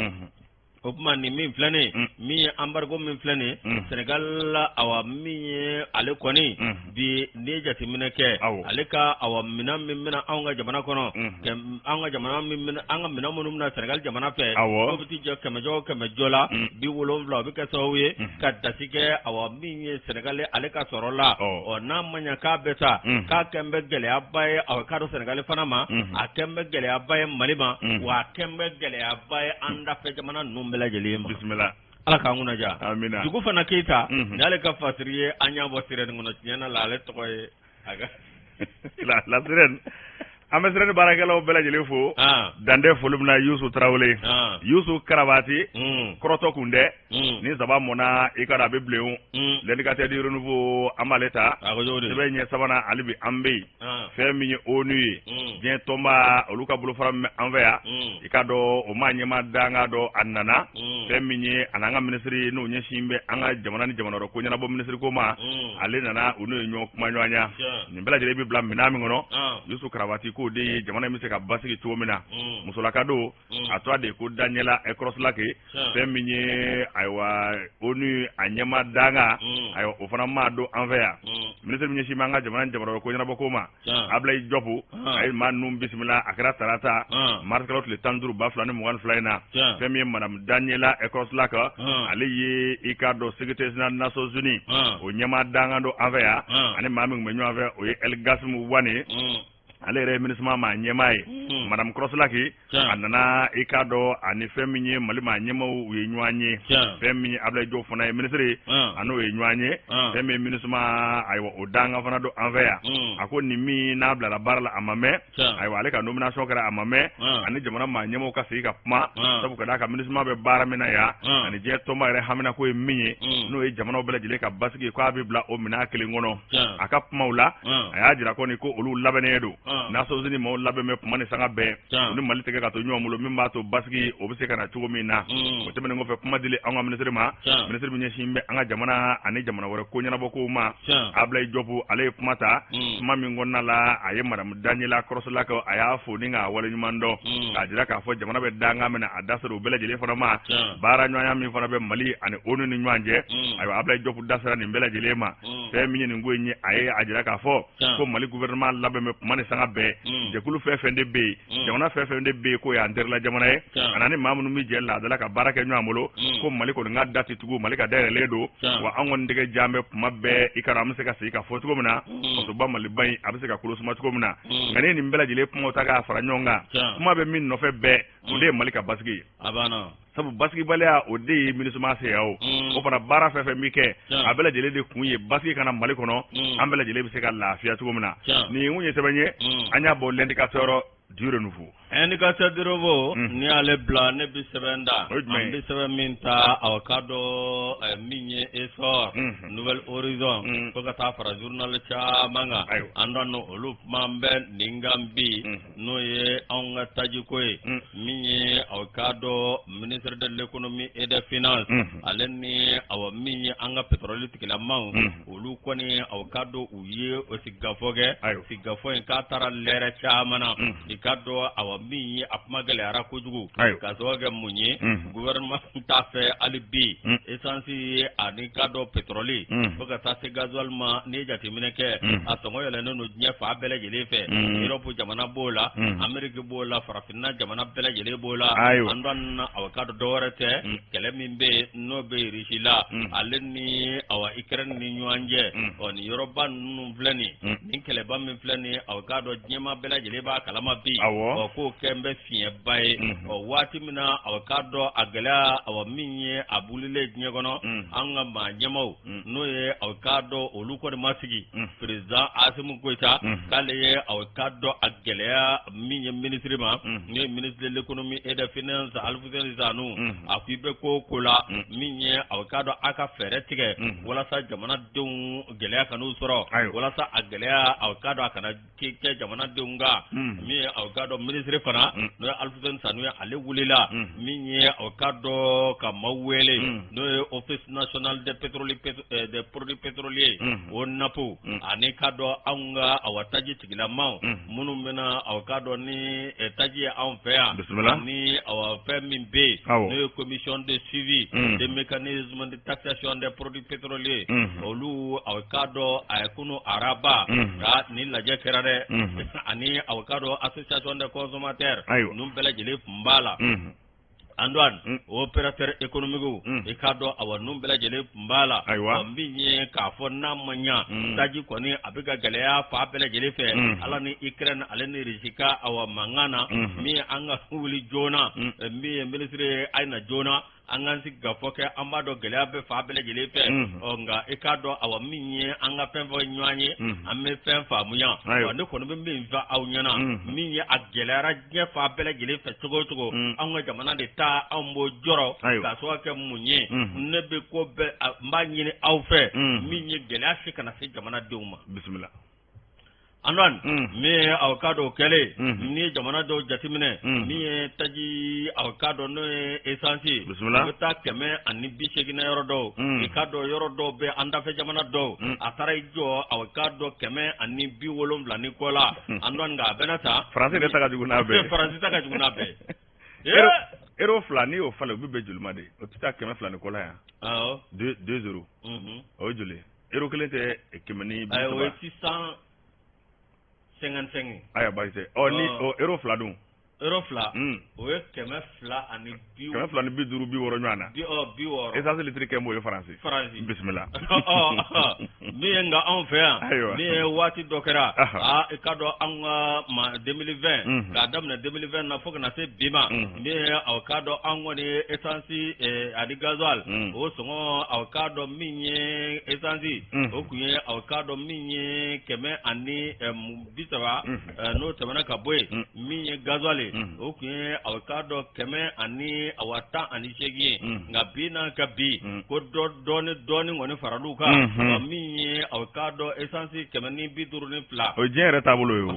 O tuma nin min filɛ nin, min ye embargo min filɛ nin Senegal la, awa min ye ale kɔni bi n'i ye jateminɛ kɛ, ale ka awa minɛn min bɛna anw ka jamana kɔnɔ, an ka jamana min an ka minɛn minnu bɛna Senegal jamana fɛ, k'o bɛ t'i jɔ 100 jɔ o 100 jɔ la 70, o bɛ kɛ sababu ye ka dasi kɛ awa min ye Senegal ale ka sɔrɔ la. Ɔ n'a ma ɲɛ k'a bɛ taa, k'a kɛn bɛ gɛlɛyaba ye awa k'a dɔn Senegal fana ma, a kɛn bɛ gɛlɛyaba ye Mali ma, wa a kɛn bɛ gɛlɛyaba ye an dafɛ jamana ninnu bɛɛ lajɛlen ma. Bisimila. Ala k'an kunna diya. Amina. Dugu fana Keyita, ni ale ka fasiri ye an y'a bɔ sirɛni kɔnɔ, tiɲɛ na la ale tɔgɔ ye a ka la sirɛni. An bɛ sirɛni baarakɛlaw bɛɛ lajɛlen fo. Dantɛ foli min na, Yusu Tarawele, Yusu Karabati, kɔrɔtɔ kun dɛ ni saba mɔnna i ka a bɛ bilen. L'Indicateur du Renouveau, an b'ale ta sɛbɛn ɲɛ sabanan, hali bi an bɛ yen. Fɛn min ye ONU ye, diɲɛ tɔnba, olu ka bolofara min bɛ an fɛ yan, i ka dɔn o maa ɲɛmaa dankan dɔ a nana. Fɛn min ye a n'an ka minisiri n'o ɲɛsin bɛ an ka jamana ni jamana wɛrɛ ko ɲɛnabɔ minisiri ko ma, ale nana, u n'o ye ɲɔgɔn kuma ɲɔgɔnya. Nin bɛɛ lajɛlen bɛ bila minɛn min kɔnɔ, Yusu Karabati k'o de ye jamana in bɛ se ka basigi cogo min na. Musolaka don, a tɔgɔ de ko Daniela Crosslake. Fɛn min ye ayiwa ONU a ɲɛmaa dankan, ayiwa o fana maa don an fɛ yan. Minisiri min ɲɛsin bɛ an ka jamana ni jamana wɛrɛ ko ɲɛnabɔ ko ma, Ablaye Diop, a ye maa ninnu bisimila. A kɛra tarata mars kalo tile 15 2022 in na. Fɛn min ye madame Daniela Crosslake, ale ye i k'a dɔn secrétaire général Nations Unies o ɲɛmaa dankan don an fɛ yan. Ani maa min tun bɛ ɲɔgɔn fɛ, o ye El Gassim Wane, ale yɛrɛ ye MINUSMA maa ɲɛmaa ye. Madame Crosslake a nana, i k'a dɔn ani fɛn min ye Mali maa ɲɛmaaw, u ye ɲɔgɔn ye. Fɛn min ye Ablaye Diop fana ye minisiri, a n'o ye ɲɔgɔn ye. Fɛn min ye MINUSMA ayiwa o dankan fana don an fɛ yan, a ko nin min n'a bilala baara la a ma mɛn, ayiwa ale ka nomination kɛra a ma mɛn, ani jamana maa ɲɛmaaw ka sigi ka kuma, sabu ka d'a kan MINUSMA bɛ baara min na yan, ani diɲɛ tɔnba yɛrɛ haminako ye min ye, n'o ye jamanaw bɛɛ lajɛlen ka basigi, k'a bɛ bila o minɛn kelen kɔnɔ. A ka kumaw la, a y'a jira kɔni ko olu labɛnnen don. Nations Unies maaw labɛn bɛ kuma ni sanga bɛɛ, u ni Mali tɛgɛ ka to ɲɔgɔn bolo, min b'a to basigi o bɛ se ka na cogo min na. O tɛmɛnen kɔfɛ, kuma dili an ka minisiri ma, minisiri min ɲɛsin bɛ an ka jamana ani jamana wɛrɛ ko ɲɛnabɔ kow ma, Ablaye Diop, ale ye kuma ta. Kuma min kɔnɔna la, a ye madame Daniela Crosslake a y'a fo ni k'a waleɲuman dɔn, k'a jira k'a fɔ jamana bɛ dankan min na, a da sera o bɛɛ lajɛlen fana ma. Baara ɲɔgɔnya min fana bɛ Mali ani ONU ni ɲɔgɔn cɛ, ayiwa Ablaye Diop da sera nin bɛɛ lajɛlen ma. Fɛn min ye nin ko in ye, a ye a jira k'a fɔ ko Mali gouvernement labɛn bɛ kuma ni sanga bɛɛ. Jɛkulu fɛn fɛn de bɛ yen, jamana fɛn fɛn de bɛ yen k'o y'an terila jamana ye, a ni maa minnu bɛ jɛ laadala ka baara kɛ ɲɔgɔn bolo, ko Mali kɔni ka da tɛ tugu, Mali ka dayɛlɛlen don. Wa an kɔni tɛgɛ jan bɛ kuma bɛɛ, i ka an bɛ se ka segin ka fɔ cogo min na, fasoba Maliba in a bɛ se ka kolo suma cogo min na. Nka ne nin bɛɛ lajɛlen kumaw ta k'a fara ɲɔgɔn kan, kuma bɛ min nɔfɛ bɛɛ, o de ye Mali ka basigi ye. Sabu basigibaliya o de ye MINUSMA se yan. O fana baara fɛn fɛn bɛ kɛ, a bɛɛ lajɛlen de kun ye basigi ka na Mali kɔnɔ, an bɛɛ lajɛlen bɛ se ka lafiya cogo min na. Nin kun ye sɛbɛn ye, an y'a bɔ L'Indicateur du Renouveau. Indicateur du Renouveau, ni y'ale bila, ne bɛ sɛbɛn da. An bɛ sɛbɛn min ta, aw k'a dɔn min ye Essor, Nouvel Horizon, fo ka taa fara journal caman kan, an dɔn olu kuma bɛ nin kan bi, n'o ye anw ka tajiko ye. Min ye aw k'a dɔn ministre de l'Économie et des Finances, ale ni awa min ye an ka pétrole tigilamaw, olu kɔni aw k'a dɔn u ye o sigikafɔ kɛ. Sigikafɔ in k'a taara lɛrɛ caman na, i k'a dɔn awa min ye a kuma gɛlɛyara kojugu ka sababu kɛ mun ye gouvernement t'a fɛ hali bi essence ani k'a dɔn pétrole fo ka taa se gasoil ma. N'i ye jateminɛ kɛ, a sɔngɔ yɛlɛnnen don diɲɛ fan bɛɛ lajɛlen fɛ. Europe jamana b'o la, Amérique b'o la, farafinna jamana bɛɛ lajɛlen b'o la. An dɔn awa k'a dɔn dɔwɛrɛ tɛ, kɛlɛ min bɛ yen n'o bɛ Russie la, ale ni awa Ukraine ni ɲɔgɔn cɛ. Ɔ nin yɔrɔba ninnu filɛ nin, nin kɛlɛba min filɛ nin, awa k'a dɔn diɲɛmaa bɛɛ lajɛlen b'a kalama bi. Ɔ k'o kɛ n bɛ fiɲɛba ye. Ɔ waati min na awa k'a dɔn a gɛlɛya, awa min ye a bulilen diɲɛ kɔnɔ, an ka maa ɲɛmaw, n'o ye awa k'a dɔn olu kɔni ma sigi, président Assimi Goïta k'ale ye awa k'a dɔn a gɛlɛya min ye ministre ma, n'o ye ministre de l'économie et des finances Alfousseyni Sanou, a ko i bɛ ko o ko la, min ye awa k'a dɔn a ka fɛɛrɛ tigɛ walasa jamanadenw gɛlɛya kan'u sɔrɔ, walasa a gɛlɛya awa k'a dɔn a kana kɛ jamanadenw kan. Min ye awa k'a dɔn ministre fana, n'o ye Alfousseyni Sanou ye, ale wulila min ye awa k'a dɔn ka maaw wele, n'o ye Office national des pétrole des produits pétroliers, ONAP, ani k'a dɔn anw ka awa taji tigilamaw minnu bɛna awa k'a dɔn ni taji ye anw fɛ yan, ani awa fɛn min bɛ yen, n'o ye commission de suivi des mécanismes de taxation des produits pétroliers, olu awa k'a dɔn a ye kunu araba ka nin lajɛ kɛra dɛ, ani awa k'a dɔn association des consommateurs ninnu bɛɛ lajɛlen tun b'a la. Antoine, opérateur économique, i k'a dɔn awa ninnu bɛɛ lajɛlen tun b'a la. Min ye k'a fɔ n'a ma ɲa, taji kɔni a bɛ ka gɛlɛya fan bɛɛ lajɛlen fɛ, ala ni Ukraine ale ni Russie ka awa mankan na, min ye an ka wuli joona, min ye ministre ye a ye na joona an k'an sigi ka fɔ kɛ. An b'a dɔn gɛlɛya bɛ fan bɛɛ lajɛlen fɛ. Ɔ nka i k'a dɔn awa min ye an ka fɛn fɔ ɲɔgɔn ye, an bɛ fɛn faamuya. Ne kɔni bɛ min fɔ aw ɲɛna, min ye a gɛlɛyara diɲɛ fan bɛɛ lajɛlen fɛ cogo o cogo, anw ka jamana de ta, anw b'o jɔrɔ k'a sababu kɛ mun ye. Ne bɛ ko bɛɛ n b'a ɲini aw fɛ, min ye gɛlɛya si kana se jamanadenw ma. Bisimila. Antoine, min ye aw k'a dɔn o kɛlen, n'i ye jamana dɔw jateminɛ, min ye taji aw k'a dɔn n'o ye essence ye, o bɛ taa 180 na yɔrɔ dɔw. I k'a dɔn yɔrɔ dɔw bɛ an dafɛ jamana dɔw, a taara i jɔ aw k'a dɔn 170 ni kɔ la. Antoine, nka a bɛna ta. Faransi yɛrɛ ta ka jugu n'a bɛɛ ye. Faransi ta ka jugu n'a bɛɛ ye. Euro 2, n'i y'o falen, o bɛ bɛn joli ma de? O tɛ taa 200 ni kɔ la yan? Awɔ. 2 euros. O ye joli ye? Euro kelen tɛ kɛmɛ ni bi saba? O ye 655. Ayiwa, baasi tɛ. Ɔ ni o euro 2 dun? Euro 2, o ye kɛmɛ fila ani bi 250, 60 ɲɔgɔn na. Bi ɔ 60. Essence litre kɛmɛ, o ye Faransi. Faransi. Bisimila. Ɔ min ye nka anw fɛ yan, min ye waati dɔ kɛra, aa i k'a dɔn anw ka ma 2020, k'a daminɛ 2020 na fo ka na se bi ma, min ye aw k'a dɔn anw kɔni ye essence ani gasoil o sɔngɔ, aw k'a dɔn min ye essence, o tun ye aw k'a dɔn min ye 130. N'o tɛmɛna ka bɔ yen, min ye gasoil ye, o tun ye aw k'a dɔn 118 ye. Nka bi n'a ka bi ko dɔ dɔɔni dɔɔni kɔni faral'u kan, min ye aw k'a dɔn essence 152. O ye diɲɛ yɛrɛ taabolo ye o.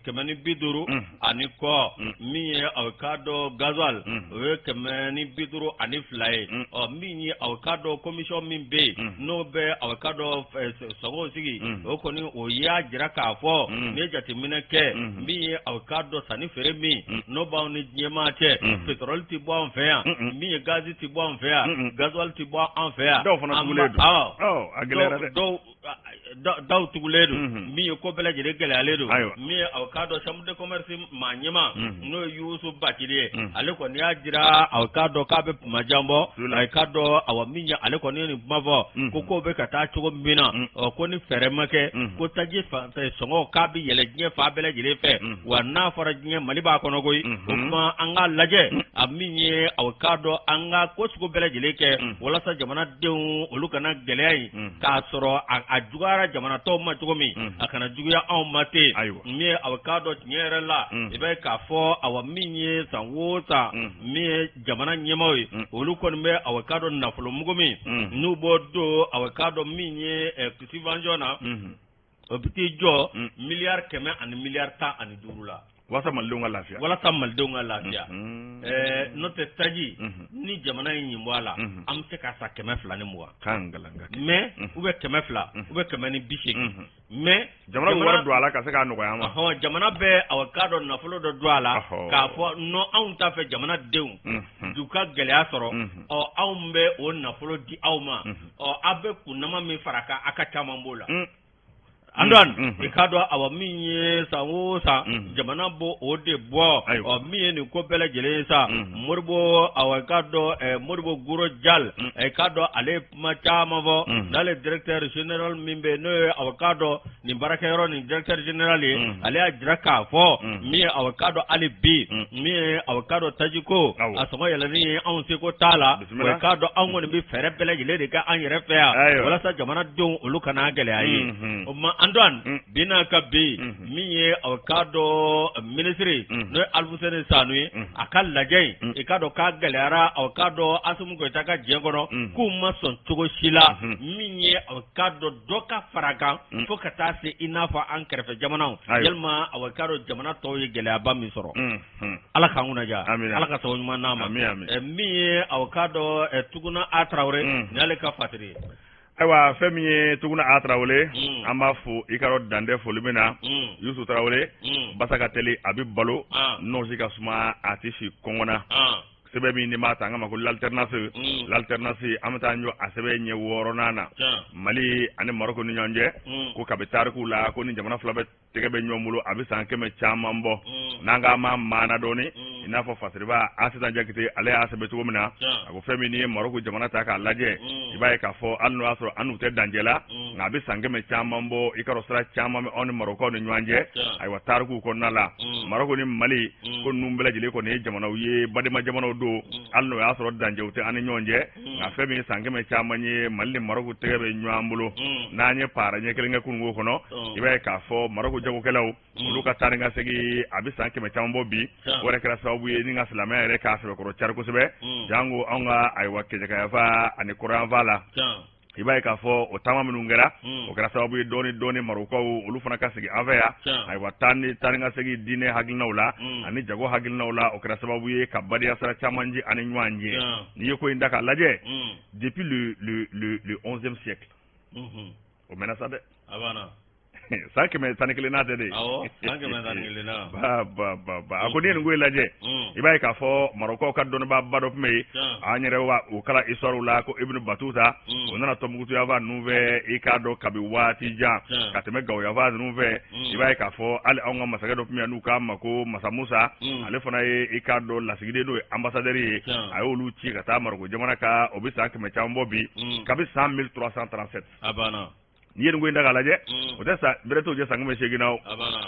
150 ani kɔ. Min ye aw k'a dɔn gasoil, o ye 152 ye. Ɔ min ye aw k'a dɔn commission min bɛ yen, n'o bɛ aw k'a dɔn sɔngɔw sigi, o kɔni o y'a jira k'a fɔ n'i ye jateminɛ kɛ, min ye aw k'a dɔn sanni feere min n'o b'anw ni diɲɛmaa cɛ, pétrole tɛ bɔ anw fɛ yan, min ye gazi tɛ bɔ anw fɛ yan, gasoil tɛ bɔ anw fɛ yan. Dɔw fana tugulen don. A gɛlɛyara dɛ. Dɔw daw tugulen don, min ye ko bɛɛ lajɛlen gɛlɛyalen don. Min ye aw k'a dɔn chambre de commerce maa ɲɛmaa, n'o ye Yusu Bacili ye, ale kɔni y'a jira aw k'a dɔn k'a bɛ kuma jan bɔ. A k'a dɔn awa min ye ale kɔni ye nin kuma fɔ ko kow bɛ ka taa cogo min na, ɔ ko ni fɛɛrɛ ma kɛ, ko taji sɔngɔ k'a bɛ yɛlɛ diɲɛ fan bɛɛ lajɛlen fɛ. Wa n'a fɔra diɲɛ, Mali b'a kɔnɔ koyi. O tuma an k'a lajɛ a min ye aw k'a dɔn an ka ko sugu bɛɛ lajɛlen kɛ walasa jamanadenw olu kana gɛlɛya in k'a sɔrɔ a juguyara jamana tɔw ma cogo min, a kana juguya anw ma ten. Min ye aw k'a dɔn tiɲɛ yɛrɛ la, i b'a ye k'a fɔ awa min ye san o san, min ye jamana ɲɛmaaw ye, olu kɔni bɛ aw k'a dɔn nafolo mugu min n'u b'o don aw k'a dɔn min ye subvention na, o bɛ t'i jɔ miliyari 100 ani miliyari 15 la. Walasa malidenw ka lafiya. Walasa malidenw ka lafiya. N'o tɛ taji ni jamana in ɲin bɔ a la, an bɛ se k'a san 220. Kan galanka. Mais ou bien 200 ou bien 180. Mais jamana bɛ wari don a la ka se k'a nɔgɔya an ma. Jamana bɛ awɔ k'a dɔn nafolo dɔ don a la k'a fɔ non, anw t'a fɛ jamanadenw u ka gɛlɛya sɔrɔ, ɔ anw bɛ o nafolo di aw ma, ɔ aw bɛ kunnama min fara kan aw ka caman b'o la. Antoine, i k'a dɔn awa min ye san o san jamana b'o o de bɔ, ɔ min ye nin ko bɛɛ lajɛlen ye sa, Modibo, awa i k'a dɔn Modibo Goro Jal, i k'a dɔn ale ye kuma caman fɔ n'ale directeur général min bɛ yen n'o ye awa k'a dɔn nin baarakɛyɔrɔ nin directeur général ye, ale y'a jira k'a fɔ min ye awa k'a dɔn hali bi min ye awa k'a dɔn tajiko a sɔngɔ yɛlɛnni ye anw seko t'a la, wa i k'a dɔn anw kɔni bɛ fɛɛrɛ bɛɛ lajɛlen de kɛ an yɛrɛ fɛ yan walasa jamanadenw olu kana gɛlɛya ye. O ma Antoine, bi n'a ka bi min ye aw k'a dɔn minisiri n'o ye Alifuseni Sanu ye, a ka lajɛ in i k'a dɔn k'a gɛlɛyara aw k'a dɔn Asimi Goyita ka diɲɛ kɔnɔ k'u ma sɔn cogo si la min ye aw k'a dɔn dɔ ka fara kan fo ka taa se i n'a fɔ an kɛrɛfɛ jamanaw yalima aw k'a dɔn jamana tɔw ye gɛlɛyaba min sɔrɔ. Ala k'an kunna diya, Ala ka sababu ɲuman d'an ma. Min ye aw k'a dɔn Tuguna A Tarawele nin y'ale ka fatiri ye. Ayiwa, fɛn min ye Tuguna A Tarawele, an b'a fo i ka dɔn dantɛ foli min na. Yusu Tarawele, basa ka teli a bɛ balo, nɔsi ka suma a tɛ si kɔngɔ na. Sɛbɛn min ni b'a ta an ka ma ko l'alternance, l'alternance, an bɛ taa jɔ a sɛbɛn ɲɛ 6nan na. Mali ani Maroko ni ɲɔgɔn cɛ, ko kabi tarikuw la ko ni jamana fila bɛ tɛgɛ bɛ ɲɔgɔn bolo a bɛ san 100 caman bɔ. N'an k'a ma maana dɔɔni, i n'a fɔ Fasiriba Asitan Jakite ale y'a sɛbɛn cogo min na, a ko fɛn min n'i ye Maroko jamana ta k'a lajɛ, i b'a ye k'a fɔ hali n'o y'a sɔrɔ an n'u tɛ dancɛ la, nka a bɛ san 100 caman bɔ, i ka dɔn sira caman bɛ anw ni Marokaw ni ɲɔgɔn cɛ. Ayiwa, tarikuw kɔnɔna la, Maroko ni Mali ko ninnu bɛɛ lajɛlen kɔni ye jamanaw ye, badema jamanaw don, hali n'o y'a sɔrɔ dancɛw tɛ an ni ɲɔgɔn cɛ, nka fɛn min ye san 100 caman ye, Mali ni Maroko tɛgɛ bɛ ɲɔgɔn bolo. N'an ye paara ɲɛ kelen kɛ kununko kɔnɔ, i b'a ye k'a fɔ Maroko jagokɛlaw olu ka taa ni ka segin a bɛ san 100 caman bɔ bi. O yɛrɛ kɛra sababu ye ni ka silamɛya yɛrɛ k'a sɛbɛkɔrɔ cari kosɛbɛ, jango anw ka ayiwa kɛɲɛkayanfa ani kɔrɔyanfa la. I b'a ye k'a fɔ o taama minnu kɛra, o kɛra sababu ye dɔɔni dɔɔni Marokaw olu fana ka sigi an fɛ yan. Ayiwa, taa ni ka segin diinɛ hakilinaw la ani jago hakilinaw la, o kɛra sababu ye ka badenya sira caman ji ani ɲɔgɔn cɛ. N'i ye ko in ta k'a lajɛ, depuis le 11e siècle, o mɛnna sa dɛ. San 111 n'a tɛ de. San 111. Ba ba ba ba, a ko n'i ye nin ko in lajɛ, i b'a ye k'a fɔ Marokaw ka dɔnnibaaba dɔ tun bɛ yen, an yɛrɛ b'a o kalan histoire la ko Ibn Batuta. O nana Tɔnbukutu yanfan ninnu fɛ, i k'a dɔn kabi waati jan ka tɛmɛ Gawo yanfan ninnu fɛ. I b'a ye k'a fɔ hali anw ka masakɛ dɔ tun bɛ yan n'u k'a ma ko Masa Musa, ale fana ye i k'a dɔn lasigiden n'o ye ambassadeur ye, a y'olu ci ka taa Maroko jamana kan, o bɛ san 100 caman bɔ bi, kabi san 1337. A banna. N'i ye nin ko in ta k'a lajɛ, o tɛ sa bɛrɛ t'o jɛ san 800 na o.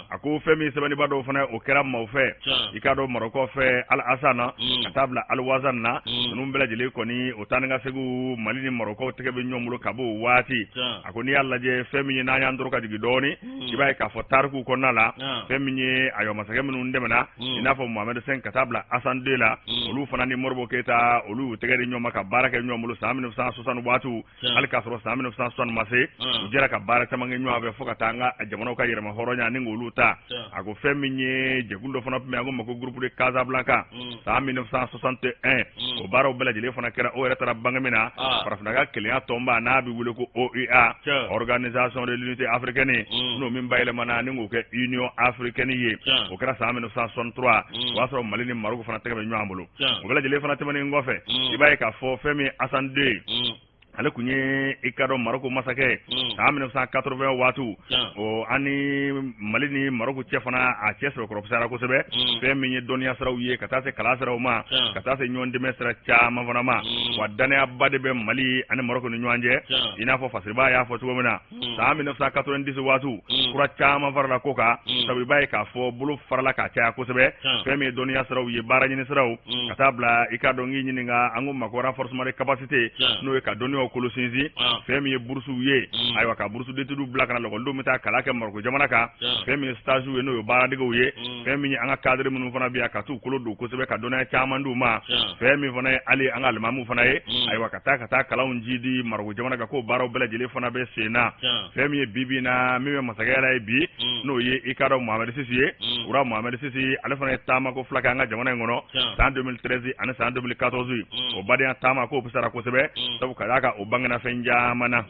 A ko fɛn min sɛbɛnniba dɔw fana o kɛra maaw fɛ, i k'a dɔn Marɔkaw fɛ Al Hasan na ka taa bila Al Wazan na, ninnu bɛɛ lajɛlen kɔni o taa ni ka seginw Mali ni Marɔkaw tɛgɛ bɛ ɲɔgɔn bolo ka b'o waati. A ko n'i y'a lajɛ, fɛn min ye n'an y'an dɔrɔn ka jigin dɔɔni, i b'a ye k'a fɔ tarikuw kɔnɔna la, fɛn min ye ayiwa masakɛ minnu tɛmɛna, i n'a fɔ Mohamed V ka taa bila Hassan II la, olu fana ni Modibo Keyita olu y'u tɛgɛ di ɲɔgɔn ma ka baara kɛ ɲɔgɔn bolo san 1960 waatiw. Hali k'a sɔrɔ san 1960 ma se, u jɛra ka baara caman kɛ ɲɔgɔn fɛ fo ka taa an ka jamanaw ka yɛrɛma hɔrɔnya ni k'olu ta. A ko fɛn min ye jɛkulu dɔ fana tun bɛ yen, an ko ma ko groupe de Casablanca, san 1961, o baaraw bɛɛ lajɛlen fana kɛra. O yɛrɛ taara bange min na, farafinna ka kelenya tɔnba n'a bɛ wele ko OUA, Organisation de l'Unité africaine, n'o min bayɛlɛmana ni k'o kɛ Union africaine ye, o kɛra san 1963. O y'a sɔrɔ Mali ni Maroko fana tɛgɛ bɛ ɲɔgɔn bolo. O bɛɛ lajɛlen fana tɛmɛnen kɔfɛ, i b'a ye k'a fɔ fɛn min ye Hassan II ye, ale tun ye i ka dɔn Maroko masakɛ san 1980 waatiw. O an ni Mali ni Maroko cɛ fana a cɛ sɛbɛkɔrɔ fisayara kosɛbɛ, fɛn min ye dɔnniya siraw ye ka taa se kalan siraw ma, ka taa se ɲɔgɔn dɛmɛ sira caman fana ma. Wa danayaba de bɛ Mali ani Maroko ni ɲɔgɔn cɛ, i n'a fɔ Fasiriba y'a fɔ cogo min na, san 1990 waatiw kura caman farala ko kan, sabu i b'a ye k'a fɔ bolo farala k'a caya kosɛbɛ, fɛn min ye dɔnniya siraw ye, baara ɲini siraw, ka taa bila i ka dɔn k'i ɲininka an ko ma ko renforcement de capacité, n'o ye ka dɔnniyaw dɔnniyaw kolo sinsin fɛn min ye burusuw ye ayiwa ka bourse d'études bila ka na lakɔlidenw bɛ taa kalan kɛ Marɔku jamana kan fɛn min ye stages ye n'o ye baaradegew ye fɛn min ye an ka cadre minnu fana bɛ yan ka t'u kolo don kosɛbɛ ka dɔnniya caman d'u ma fɛn min fana ye hali an ka alimamiw fana ye ayiwa ka taa kalanw jidi Marɔku jamana kan k'o baaraw bɛɛ lajɛlen fana bɛ sen na fɛn min ye bi bi in na min bɛ masakɛya la ye bi n'o ye i k'a dɔn Mohamed Sisi ye roi Mohamed Sisi ale fana ye taamako fila kɛ an ka jamana in kɔnɔ san 2013 ani san 2014 o badenya taama k'o fisara kosɛbɛ sabu ka d'a kan o bangena fɛn caman na.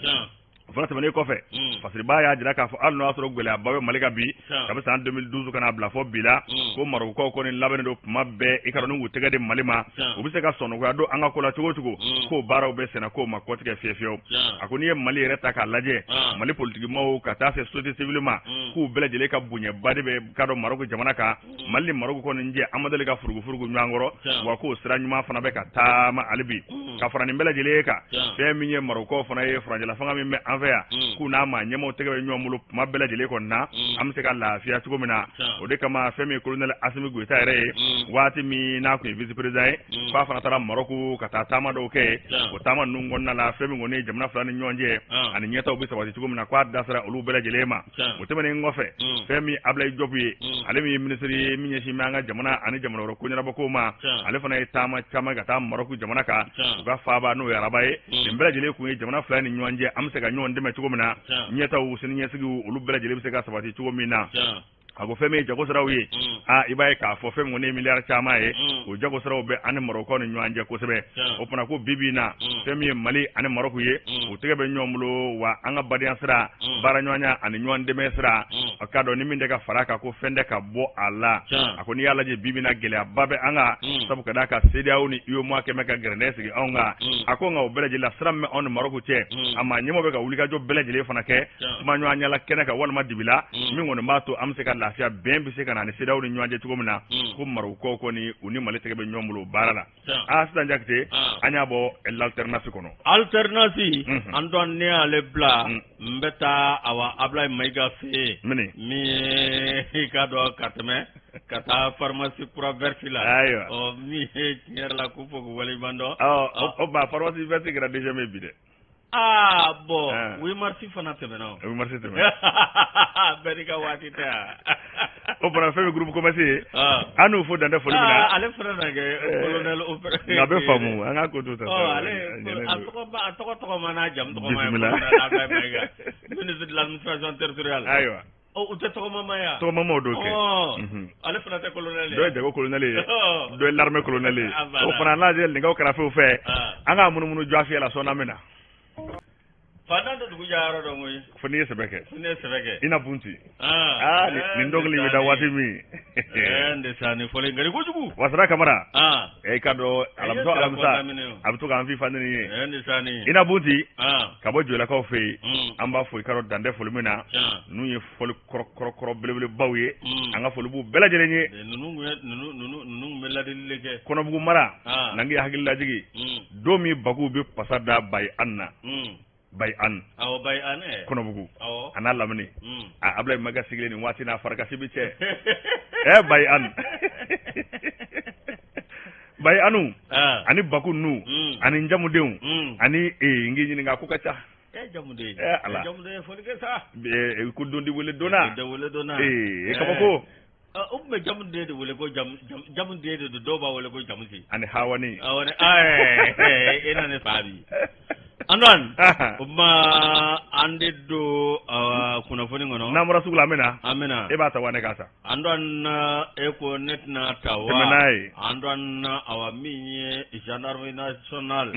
O fana tɛmɛnen kɔfɛ, Fasiriba y'a jira k'a fɔ hali n'o y'a sɔrɔ gɛlɛyaba bɛ Mali kan bi, kabi san 2012 ka n'a bila fɔ bi la, ko Marɔkukaw kɔni labɛnnen don tuma bɛɛ i k'a dɔn ni k'u tɛgɛ di Mali ma, u bɛ se ka sɔnnɔgɔya don an ka ko la cogo o cogo, k'o baaraw bɛ senna k'o ma kɔtigɛ fiyewu fiyewu. A ko n'i ye Mali yɛrɛ ta k'a lajɛ, Mali politikimaw ka taa se société civile ma, k'u bɛɛ lajɛlen ka bonyaba de bɛ k'a dɔn Marɔku jamana kan. Mali ni Marɔku kɔni jɛ an ma deli ka furugufurugu ɲɔgɔn kɔrɔ, wa k'o sira ɲuman fana bɛ ka taama hali bi. Ka fara nin bɛɛ lajɛlen kan, fɛn min ye Marɔkukaw fana ye furancɛla fanga min bɛ an fɛ yan, k'u n'a maa ɲɛmaaw tɛgɛ bɛ ɲɔgɔn bolo tuma bɛɛ lajɛlen kɔni na, an bɛ se ka lafiya cogo min na. O de kama fɛn min ye colonel Asimi Goyita yɛrɛ ye, waati min n'a tun ye vice président ye, k'a fana taara Marɔku ka taa taama dɔw kɛ yen. O taama ninnu kɔnɔna la, fɛn min kɔni ye jamana fila ni ɲɔgɔn cɛ ani ɲɛtaaw bɛ sabati cogo min na, k'a da sera olu bɛɛ lajɛlen ma. O tɛmɛnen kɔfɛ, fɛn min Ablaye Diop ye, ale min ye minisiri ye min ɲɛsin bɛ an ka jamana ani jamana wɛrɛ ko ɲɛnabɔko ma, ale fana ye taama caman ka taa Marɔku jamana kan, u ka faaba n'o ye Araba ye. Nin bɛɛ lajɛlen kun ye jamana fila ni ɲɔgɔn cɛ an bɛ se ka ɲɔgɔn dɛmɛ cogo min na, ɲɛtaaw sini ɲɛsigiw olu bɛɛ lajɛlen bɛ se ka sabati cogo min na. A ko fɛn min ye jago siraw ye, i b'a ye k'a fɔ fɛn min kɔni ye miliyari caman ye, o jago siraw bɛ an ni Marɔkukaw ni ɲɔgɔn cɛ kosɛbɛ. O fana ko bi bi in na, fɛn min ye Mali ani Marɔku ye, u tɛgɛ bɛ ɲɔgɔn bolo, wa an ka badenya sira, baara ɲɔgɔnya ani ɲɔgɔn dɛmɛ sira, a k'a dɔn ni min tɛ ka fara a kan ko fɛn tɛ ka bɔ a la. A ko n'i y'a lajɛ bi bi in na, gɛlɛyaba bɛ an kan, sabu ka d'a kan CEDEAO ni UEMOA kɛmɛ ka gɛrɛndɛ sigi anw kan. A ko nka o bɛɛ lajɛlen la, sira min bɛ anw ni Marɔku cɛ, a maa ɲɛmɔgɔ bɛ ka wulikajɔ bɛɛ lajɛlen fana kɛ, kuma ɲɔgɔnya la kɛnɛ kan walima dibi la, min kɔni b'a to an bɛ se ka lafiya, bɛn bɛ se ka na ni CEDEAO ni ɲɔgɔn cɛ cogo min na. Ko Marɔkukaw kɔni u ni Mali tɛgɛ bɛ ɲɔgɔn bolo baara la. Aa sisan Jakite, an y'a bɔ l'alternance kɔnɔ. Alternance, an dɔn ne y'ale bila, n bɛ taa awa Ablaye Mayiga fɛ yen min ye i k'a dɔn ka tɛmɛ ka taa pharmacie kura verte la. Ayiwa. Ɔ min ye tiɲɛ yɛrɛ la k'u fo k'u waleɲuman dɔn. Ɔ o ba pharmacie verte kɛra deuxième ye bi dɛ. Aa bon, 8 mars fana tɛmɛna o. 8 mars tɛmɛna. Bɛɛ n'i ka waati tɛ wa. O fana fɛn min groupe commerce ye. An n'u fo dan tɛ foli min na. Ale fana na kɛ colonel Nka a bɛ faamu an k'a ko to tan. Ɔ ale a tɔgɔ tɔgɔma n'a jamu tɔgɔma ye. Bisimila. Ablaye Mayiga, ministre de l'administration territoriale. Ayiwa. U tɛ tɔgɔmama ye wa? Tɔgɔmamaw don kɛ. Ale fana tɛ colonel ye. Dɔ ye jago colonel ye, dɔ ye l'armée colonel ye. O fana n'a ye nɛgɛw kɛrɛfɛw fɛ, an k'a munumunu jɔ la sɔnni min na. Faantan tɛ dugu jayɔrɔ dɔn koyi. Fo n'i ye sɛbɛ kɛ. Fo n'i ye sɛbɛ kɛ. I na bunti. Aa nin dɔnkili bɛ da waati min. N de sa nin fɔlen ka di kojugu. Wasara Kamara. I ka dɔn alamisa alamisa a bɛ to k'an fifa ni nin ye. N de sa nin. I na bunti. Ka bɔ Jolakaw fɛ yen. An b'a fɔ i ka dɔn dan tɛ foli min na. Ninnu ye fɔli kɔrɔ belebelebaw ye. An ka foli b'u bɛɛ lajɛlen ye. Ninnu bɛ ladili de kɛ. Kɔnɔbugu mara. N'an k'i hakili lajigin. Don min Baku bɛ pasa da Bayi an na. Bayi an. Awɔ Bayi an. Kɔnɔbugu. A n'a lamini. A Ablaye Mayiga sigilen nin waati n'a farikasi bi cɛ. Bayi an. Bayi anu. Ani Baku nu. Ani jamudenw. Ani n k'i ɲininka ko ka ca. Jamuden. Ala. Jamuden foli kɛ sa. Ko dondi wele donna. Dondi wele donna. Kabako. O tun bɛ jamuden de wele ko jamuden de don, dɔw b'a wele ko jamusi. Ani hawani. Hawani e na ne fa bi. Antoine. O tuma an de don kunnafoni kɔnɔ. N'an bɔra sugu la an bɛ na. An bɛ na. E b'a ta wa ne k'a ta. Antoine e ko ne tɛna ta wa. Tɛmɛ n'a ye. Antoine awa min ye gendarmerie nationale.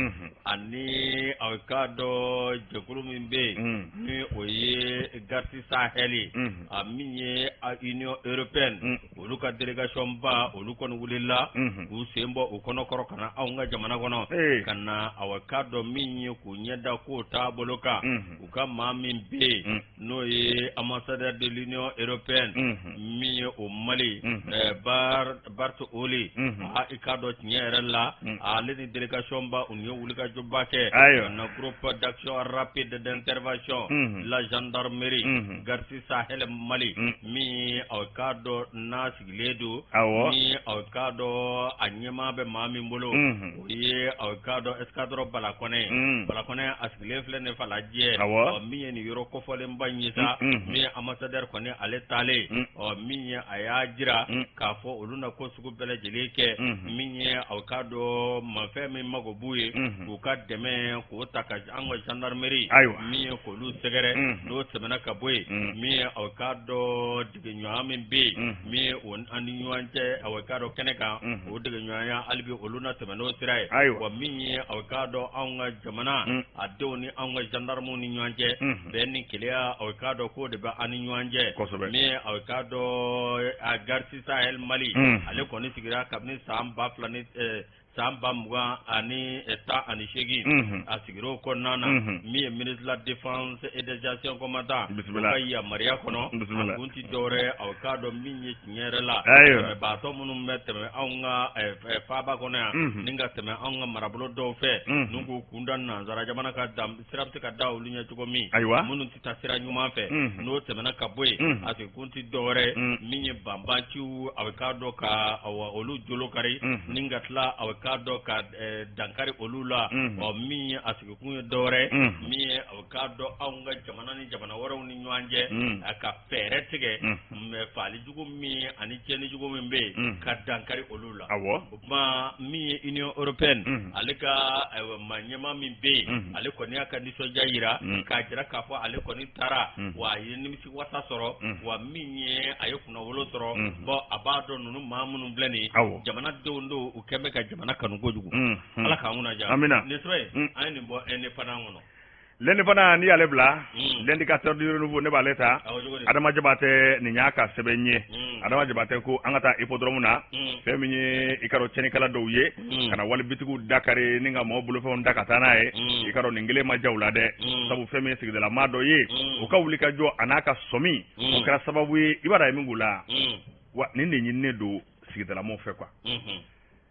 Ani aw k'a dɔn jɛkulu min bɛ yen. Ni o ye Garde Sahel ye. A min ye Union européenne. Olu ka délégation ba olu kɔni wulila. K'u sen bɔ u kɔnɔkɔrɔ ka na anw ka jamana kɔnɔ. Ka na aw k'a dɔn min ye k'u ɲɛ da k'o taabolo kan. U ka maa min bɛ yen. N'o ye ambassadeur de l'Union européenne. Min ye o Mali. Bart Oli. I k'a dɔn tiɲɛ yɛrɛ la. Ale ni délégation ba u ye wulikajɔba kɛ. Ayiwa. Na groupe d'action rapide d'intervention. La gendarmerie. Garde Sahel Mali. Min aw k'a dɔn n'a sigilen don. Awɔ. Ni aw k'a dɔn a ɲɛmaa bɛ maa min bolo. O ye aw k'a dɔn escadron Balakɔnɛ ye. Balakɔnɛ kɔni a sigilen filɛ ne Falajɛ, ɔ min ye nin yɔrɔ kofɔlenba in ye sa, min ye ambassadeur kɔni ale taalen, ɔ min ye a y'a jira k'a fɔ olu na ko sugu bɛɛ lajɛlen kɛ, min ye aw k'a dɔn mafɛn min mago b'u ye, k'u ka dɛmɛ k'o ta ka an ka gendarmerie, min ye k'olu sɛgɛrɛ, n'o tɛmɛna ka bɔ yen, min ye aw k'a dɔn degeɲɔgɔnya min bɛ yen, min ye o an ni ɲɔgɔn cɛ aw k'a dɔn kɛnɛ kan, o degeɲɔgɔnya hali bi olu na tɛmɛ n'o sira ye. Wa min ye aw k'a dɔn anw ka jamana a denw ni anw ka gendarmew ni ɲɔgɔn cɛ, bɛn ni kelenya aw k'a dɔn k'o de bɛ an ni ɲɔgɔn cɛ. Min ye aw k'a dɔn a Garde Sahel Mali, ale kɔni sigira kabini san 2018, a sigira o kɔnɔna na, min ye ministre de la défense et des anciens combattants ka yamaruya kɔnɔ, a kun ti dɔwɛrɛ aw k'a dɔn min ye tiɲɛ yɛrɛ la, tɛmɛbaatɔ minnu bɛ tɛmɛ anw ka faaba kɔnɔ yan, ni ka tɛmɛ anw ka marabolo dɔw fɛ, n'u k'u kun da nansara jamana ka sira bɛ se ka da olu ɲɛ cogo min, minnu tɛ taa sira ɲuman fɛ, n'o tɛmɛna ka bɔ yen, a kun ti dɔwɛrɛ min ye banbanciw aw k'a dɔn ka olu jolo kari, ni ka tila aw k'a dɔn ka dankari olu la. Ɔ min ye a sigikun ye dɔwɛrɛ, min ye aw k'a dɔn anw ka jamana ni jamana wɛrɛw ni ɲɔgɔn cɛ, a ka fɛɛrɛ tigɛ mɛ faali jugu min ani tiɲɛni jugu min bɛ yen, ka dankari olu la. O tuma min ye Union européenne, ale ka maa ɲɛmaa min bɛ yen, ale kɔni y'a ka nisɔndiya jira, k'a jira k'a fɔ ale kɔni taara, wa a ye nimisi wasa sɔrɔ, wa min ye a ye kunnawolo sɔrɔ. Bon a b'a dɔn ninnu maa minnu filɛ nin ye, jamanadenw don, u kɛn bɛ ka jamana kanu kojugu. Ala k'an kunna diya. Amina. Nin sɛbɛn in, an ye nin bɔ Indépendant kɔnɔ. L'Indépendant n'i y'ale bila, l'indicateur du renouveau ne b'ale ta. Adama Jabatɛ nin y'a ka sɛbɛn ye. Adama Jabatɛ ko an ka taa hippodrome na, fɛn min ye i ka dɔn tiɲɛnikɛla dɔw ye ka na walibitigiw dakari ni ka mɔgɔw bolofɛnw da ka taa n'a ye, i ka dɔn nin kelen ma ja u la dɛ, sabu fɛn min ye sigidala maa dɔ ye, o ka wuli ka jɔ a n'a ka sɔmi, o kɛra sababu ye i b'a dɔn a ye min k'u la, wa nin de ɲininen don sigidala maaw fɛ quoi.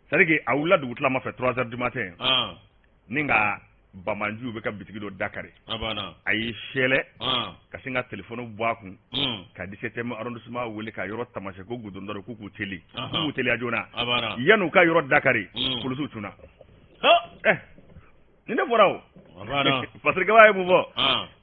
C'est à dire que a wulila dugutilama fɛ 3 heures du matin, ni ka bamanjiw bɛ ka bitigi dɔ dakari, a y'i sɛlɛ ka sin ka telefɔni bɔ a kun ka 17e arrondissement wele ka yɔrɔ tamasiyɛn ko goudron da k'u k'u teli, k'u k'u teliya joona, yan'u ka yɔrɔ dakari, polisiw cunna. Nin de fɔra o. Parce que ye mun fɔ,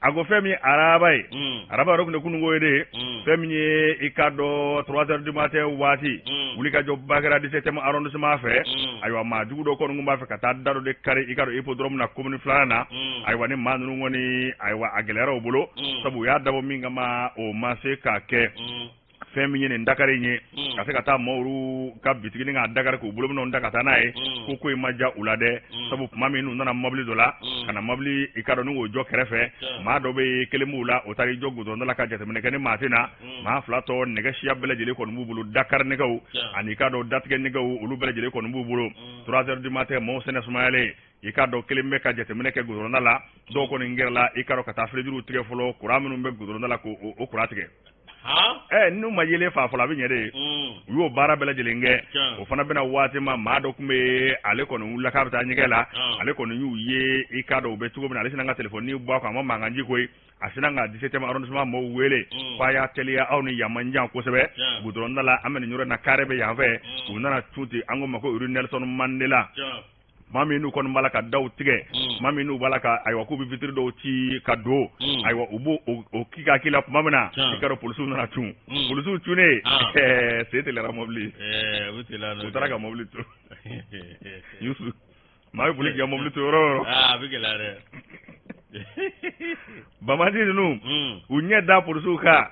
a ko fɛn min ye araba ye, araba yɛrɛ tun tɛ kununko ye de, fɛn min ye i ka dɔn 3 heures du matin waati, wulikajɔ ba kɛra 17e arrondissement fɛ. Ayiwa maa jugu dɔ kɔni tun b'a fɛ ka taa da dɔ de kari i ka dɔn hippodrome na commune 2 na. Ayiwa ni maa ninnu kɔni, ayiwa a gɛlɛyara u bolo, sabu u y'a dabɔ min kama o ma se k'a kɛ. Fɛn min ye nin dakari in ye, ka se ka taa maaw ka bitigi ni k'a dakari k'u bolominɛnw da ka taa n'a ye, ko in ma diya u la dɛ, sabu tuma min n'u nana mobili dɔ la ka na mobili i ka dɔn n'u k'o jɔ kɛrɛfɛ, maa dɔ bɛ yen kelen b'u la, o taara i jɔ goudron da la ka jateminɛ kɛ ni maa tɛ na, maa fila tɔ nɛgɛ siya bɛɛ lajɛlen kɔni b'u bolo, dakari nɛgɛw ani i ka dɔn datigɛ nɛgɛw olu bɛɛ lajɛlen kɔni b'u bolo. 3 heures du matin maaw sɛnɛ sumayalen, i k'a dɔn kelen bɛ ka jateminɛ kɛ goudron da la, dɔw kɔni gɛrɛla i ka dɔn ka taa filejuruw tigɛ fɔlɔ, kuran minnu bɛ goudron da la k'o kuran tigɛ. N'u ma yelen fa fɔlɔ a bɛ ɲɛ de, u y'o baara bɛɛ lajɛlen kɛ. O fana bɛna waati ma, maa dɔ tun bɛ ale kɔni wulila k'a bɛ taa ɲɛgɛn la, ale kɔni y'u ye i k'a dɔn u bɛ cogo min na, ale sinna ka telefɔni bɔ a kun, a ma mankan ji koyi, a sinna ka 17e arrondissement mɔgɔw wele k'a y'a teliya aw ni yan man jan kosɛbɛ, goudron da la an bɛ nin yɔrɔ in na, carré bɛ yan fɛ. U nana cun ten, an ko ma ko rue Nelson Mandela. Maa min n'u kɔni b'a la ka daw tigɛ, maa min n'u b'a la ka ayiwa k'u bɛ vitre dɔw ci ka don, ayiwa u b'o o k'i ka k'i la tuma min na, i ka dɔn polisiw nana cun, polisiw cunnen sen teliyara mobili, u taara ka mobili to. Yusu, maa bɛ boli k'i ka mobili to yɔrɔ o yɔrɔ, a bɛ gɛlɛya dɛ. Bamaji ninnu u ɲɛ da polisiw kan,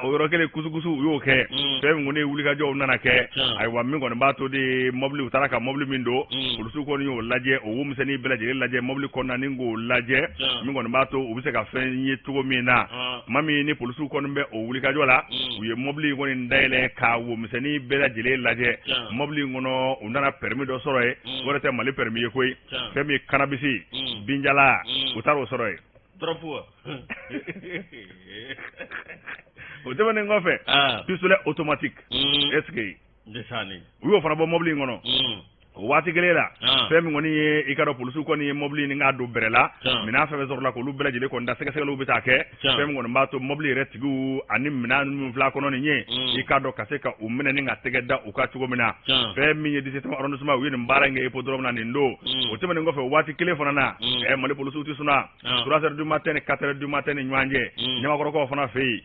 o yɔrɔ kelen kusukusu u y'o kɛ. Fɛn min kɔni ye wulikajɔw nana kɛ, ayiwa min kɔni b'a to de mobili u taara ka mobili min don, polisiw kɔni y'o lajɛ, o wo misɛnnin bɛɛ lajɛlen lajɛ mobili kɔnɔna ni k'o lajɛ, min kɔni b'a to u bɛ se ka fɛn ye cogo min na. Tuma min ni polisiw kɔni bɛ o wulikajɔ la, u ye mobili in kɔni dayɛlɛ ka wo misɛnnin bɛɛ lajɛlen lajɛ. Mobili in kɔnɔ u nana permis dɔ sɔrɔ yen, o yɛrɛ tɛ Mali permis ye koyi, fɛn min ye cannabis binjala, u taara o sɔrɔ yen. O tɛmɛnen kɔfɛ, pistolet automatique, est-ce que u y'o fana bɔ mobili in kɔnɔ. O waati kelen la, fɛn min kɔni ye, i ka dɔn, polisiw kɔni ye mobili nin k'a don bɛrɛ la, minɛn fɛn fɛn sɔrɔla k'olu bɛɛ lajɛlen kɔni da, sɛgɛsɛgɛliw bɛ taa kɛ. Fɛn min kɔni b'a to mobili yɛrɛ tigiw ani minɛn minnu filɛ kɔnɔ nin ye, i k'a dɔn, ka se ka u minɛ ni ka tɛgɛ da u kan cogo min na. Fɛn min ye 17e arrondissement, u ye nin baara in kɛ hippodrome na nin don. O tɛmɛnen kɔfɛ, waati kelen fana na, Mali polisiw tɛ suna. 3 heures du matin ni 4 heures du matin ni ɲɔgɔn cɛ, Ɲamakɔrɔkaw fana fɛ yen,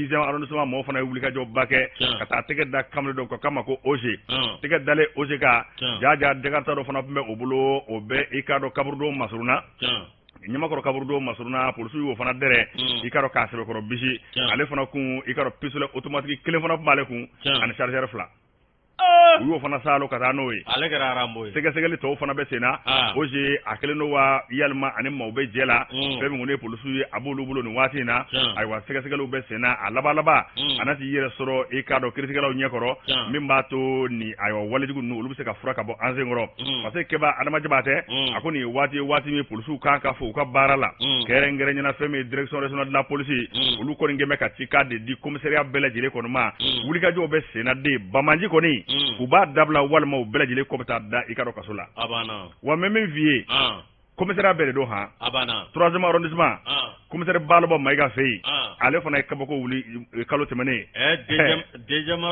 10e arrondissement mɔgɔw fana ye wulikajɔba kɛ ka taa tɛgɛ da kamalen dɔ kan k'a ma ko Oze. Tɛgɛ dalen Oze kan, jaja jakarta dɔ fana tun bɛ o bolo, o bɛ, i k'a dɔn, kaburudo masurunna, Ɲamakɔrɔ kaburudo masurunna, polisiw y'o fana dɛrɛ, i k'a dɔn, k'a sɛbɛkɔrɔ bisi. Ale fana kun, i k'a dɔn, pistolet automatique kelen fana tun b'ale kun ani chargeur fila. U y'o fana saalo ka taa n'o ye. Ale kɛra Rambo ye. Sɛgɛsɛgɛli tɔw fana bɛ sen na. Oze a kelen don wa yalima ani maaw bɛ jɛ la? Fɛn min kɔni ye polisiw ye, a b'olu bolo nin waati in na. Ayiwa, sɛgɛsɛgɛliw bɛ sen na. A laban laban, a na t'i yɛrɛ sɔrɔ, i k'a dɔn, kiiritigɛlaw ɲɛkɔrɔ, min b'a to ni ayiwa walejugu ninnu, olu bɛ se ka fura ka bɔ an sen kɔrɔ. Parce que Keba Adama Jabatɛ, a ko nin ye waati ye, waati min polisiw kan ka fo u ka baara la, kɛrɛnkɛrɛnyana fɛn min ye direction régionale de la police, olu kɔni kɛn bɛ ka cikan de di commissariat bɛɛ lajɛlen kɔni ma. Wulikajɔw bɛ sen na de, banbaanci kɔni, u b'a dabila walima u bɛɛ lajɛlen kɔ bɛ taa da, i ka dɔn, kaso la. Wa n bɛ min f'i ye, commissariat bɛɛ de don han. Troisième arrondissement, commissaire Balɔbɔ Mayiga fɛ yen, ale fana ye kabako wuli kalo tɛmɛnen. Deuxième,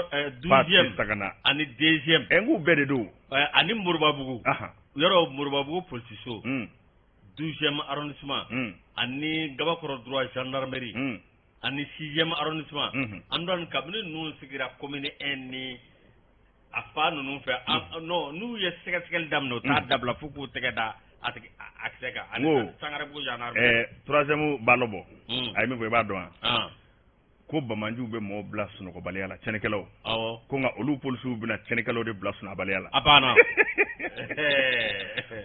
12e Sagana ani deuxième. N k'u bɛɛ de don. Ani Moribabugu yɔrɔ, Moribabugu polisiso, 12e arrondissement ani Gabakɔrɔ droit gendarmerie ani 6e arrondissement. An kabini ninnu sigira commune 1 ni a fa ninnu fɛ, non, n'u ye sɛgɛsɛgɛli daminɛ, u t'a dabila fo k'u tɛgɛ da a kisɛ kan. Ani Sangarebugu gendarmerie. Troisième Balɔbɔ, a ye min fɔ, i b'a dɔn wa? Ko banbaanciw bɛ mɔgɔw bila sunɔgɔbaliya la, tiɲɛnikɛlaw. Ko nka olu polisiw bɛna tiɲɛnikɛlaw de bila sunɔgɔbaliya la. A banna.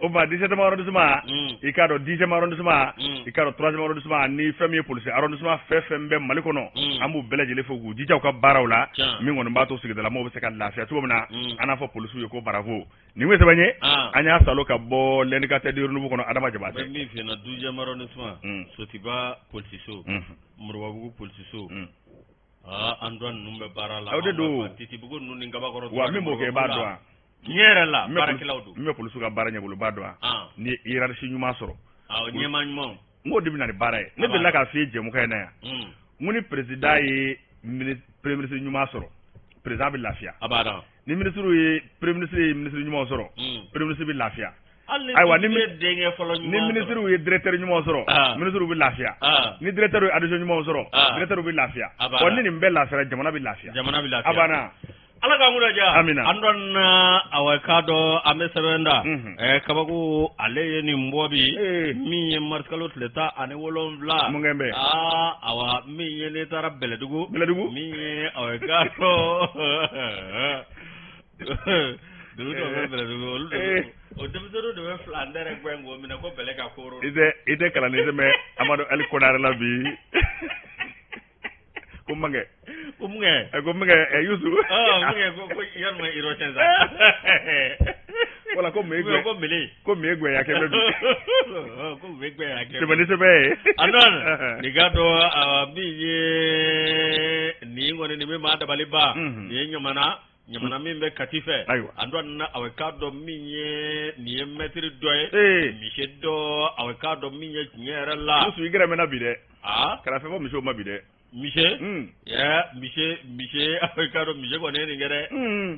O ma 17e arrondissement, i k'a dɔn, 10e arrondissement, i k'a dɔn, 3e arrondissement ni fɛn min ye polisi arrondissement fɛn fɛn bɛ Mali kɔnɔ, an b'u bɛɛ lajɛlen fo k'u jija u ka baaraw la, min kɔni b'a to sigidalamɔgɔw bɛ se ka lafiya cogo min na. An n'a fɔ polisiw ye ko bravo. Nin ye sɛbɛn ye, an y'a salo ka bɔ L'Indicateur du Renouveau kɔnɔ, Adama Jabatɛ. N bɛ min f'i ɲɛna, 12e arrondissement, Sotiba polisiso, Moribabugu polisiso, aa, an dɔ ninnu bɛ baara la. O de don. Titibugu ninnu ni Gabakɔrɔ. Wa min b'o kɛ, i b'a dɔn wa? Tiɲɛ yɛrɛ la, baarakɛlaw don. Min bɛ polisiw ka baara ɲɛbolo, i b'a dɔn wa? Ni ye hiérarchie ɲuman sɔrɔ. Awɔ, ɲɛmaa ɲumanw. N k'o de bɛ na ni baara ye. Ne delila k'a f'i ye jɛmukan in na yan. N ko ni président ye premier ministre ɲuman sɔrɔ, président bɛ lafiya. A b'a dɔn. Ni ministre ye premier ministre ye ministre ɲuman sɔrɔ, premier ministre bɛ lafiya. Ayiwa, ni denkɛ fɔlɔ ni ministre ye directeur ɲuman sɔrɔ, ministre bɛ lafiya. Ni directeur ye adjoint ɲuman sɔrɔ, directeur bɛ lafiya. Wa ni nin bɛɛ lafiyara, jamana bɛ lafiya. Jamana bɛ lafiya. A banna. Ala k'an kunna diya. Amina. An dɔn awa k'a dɔn, an bɛ sɛbɛn da. Kabako ale ye nin bɔ bi. Min ye marisikalo tile 17. Mun kɛ bɛ? Aa, awa, min ye ne taara Bɛlɛdugu. Bɛlɛdugu. Min ye awa k'a dɔn. Dugu dɔ bɛ Bɛlɛdugu, olu de o denmisɛnninw de bɛ fila ndɛrɛ gɛn k'o minɛ ko bɛlɛ ka kooro. I tɛ kalanden sɛbɛn Amadu Ali Konare la bi. Ko mankɛ. Ko mun kɛ? Ko mun kɛ Yusu. Mun kɛ ko yalima Irɔsɛn sa. Wala ko mun ye ko mele. Ko mun ye gwɛya kɛ bɛ bi. Ko mun ye gwɛya kɛ. Tɛmɛ ni sɛbɛn ye. A nɔ nin k'a dɔn, min ye nin kɔni nin bɛ maa dabali ban. Nin ye Ɲamana. Ɲamana min bɛ Kati fɛ. Ayiwa. A dɔn na a k'a dɔn min ye nin ye mɛtiri dɔ ye. Misi dɔ a k'a dɔn min ye tiɲɛ yɛrɛ la. Yusu, i gɛrɛ mɛn na bi dɛ. Kana fɛn fɔ misiw ma bi dɛ. Misi misi misi a k'a dɔn misi kɔni ye nin kɛ dɛ.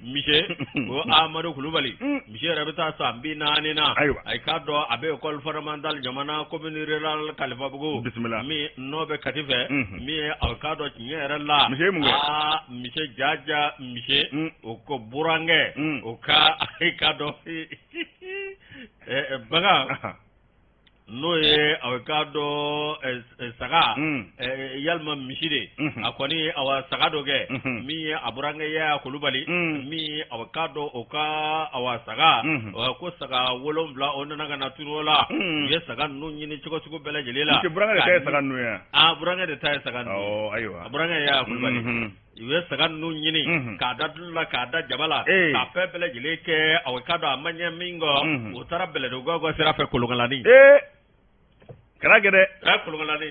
Misi o Amadu Kulubali, misi yɛrɛ bɛ taa san 40 na. Ayiwa. A k'a dɔn a bɛ école fondamentale Ɲamana commune rurale Kalifabugu. Bisimila. Min n'o bɛ Kati fɛ. Min ye a k'a dɔn tiɲɛ yɛrɛ la. Misi ye mun kɛ? Aa, misi jaja misi o ko burankɛ o ka a k'a dɔn bagan n'o ye a k'a dɔn saga yalima misi de, a kɔni awa saga dɔ kɛ min ye a burankɛ Yaya Kulubali, min ye a k'a dɔn o ka awa saga ko saga 7 o nana ka na tunu o la. U ye saga ninnu ɲini cogo sugu bɛɛ lajɛlen la. Burankɛ de ta ye saga ninnu ye. Aa, burankɛ de ta ye saga ninnu. Ayiwa. A burankɛ Yaya Kulubali. U ye saga ninnu ɲini k'a da tulu la, k'a da jaba la, k'a fɛn bɛɛ lajɛlen kɛ, a k'a dɔn a ma ɲɛ min kɔ, u taara Bɛlɛdugu sira fɛ Kolonkalani. Kana kɛ dɛ. Kolonkalani.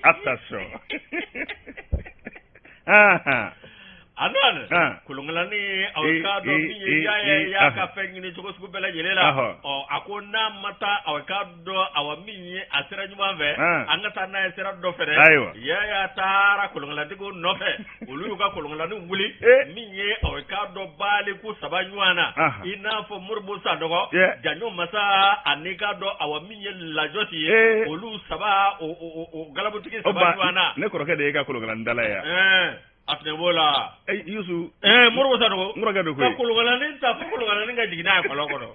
Attention. A nana kolonkalani, aw k'a dɔn min ye Yaya y'a ka fɛn ɲini cogo sugu bɛɛ lajɛlen la. Ɔ, a ko n'a ma taa, aw k'a dɔn, awa, min ye a sira ɲuman fɛ, an ka taa n'a ye sira dɔ fɛ dɛ. Yaya taara kolonkalantigiw nɔfɛ, olu y'u ka kolonkalani wuli min ye, aw k'a dɔn, baliku saba ɲɔgɔn na, i n'a fɔ Moribo Sanɔgɔ, Janjo Masa, ani k'a dɔn, awa, min ye Lajɔsi ye, olu saba, o galabutigi saba ɲɔgɔn na. Ne kɔrɔkɛ de ye ka kolonkalani dala ye. A tun b'o la. Yusu. Moribo Sanɔgɔ. N kɔrɔkɛ don koyi. Ka kolonkalani ta fo kolonkalani ka jigin n'a ye kɔlɔn kɔnɔ.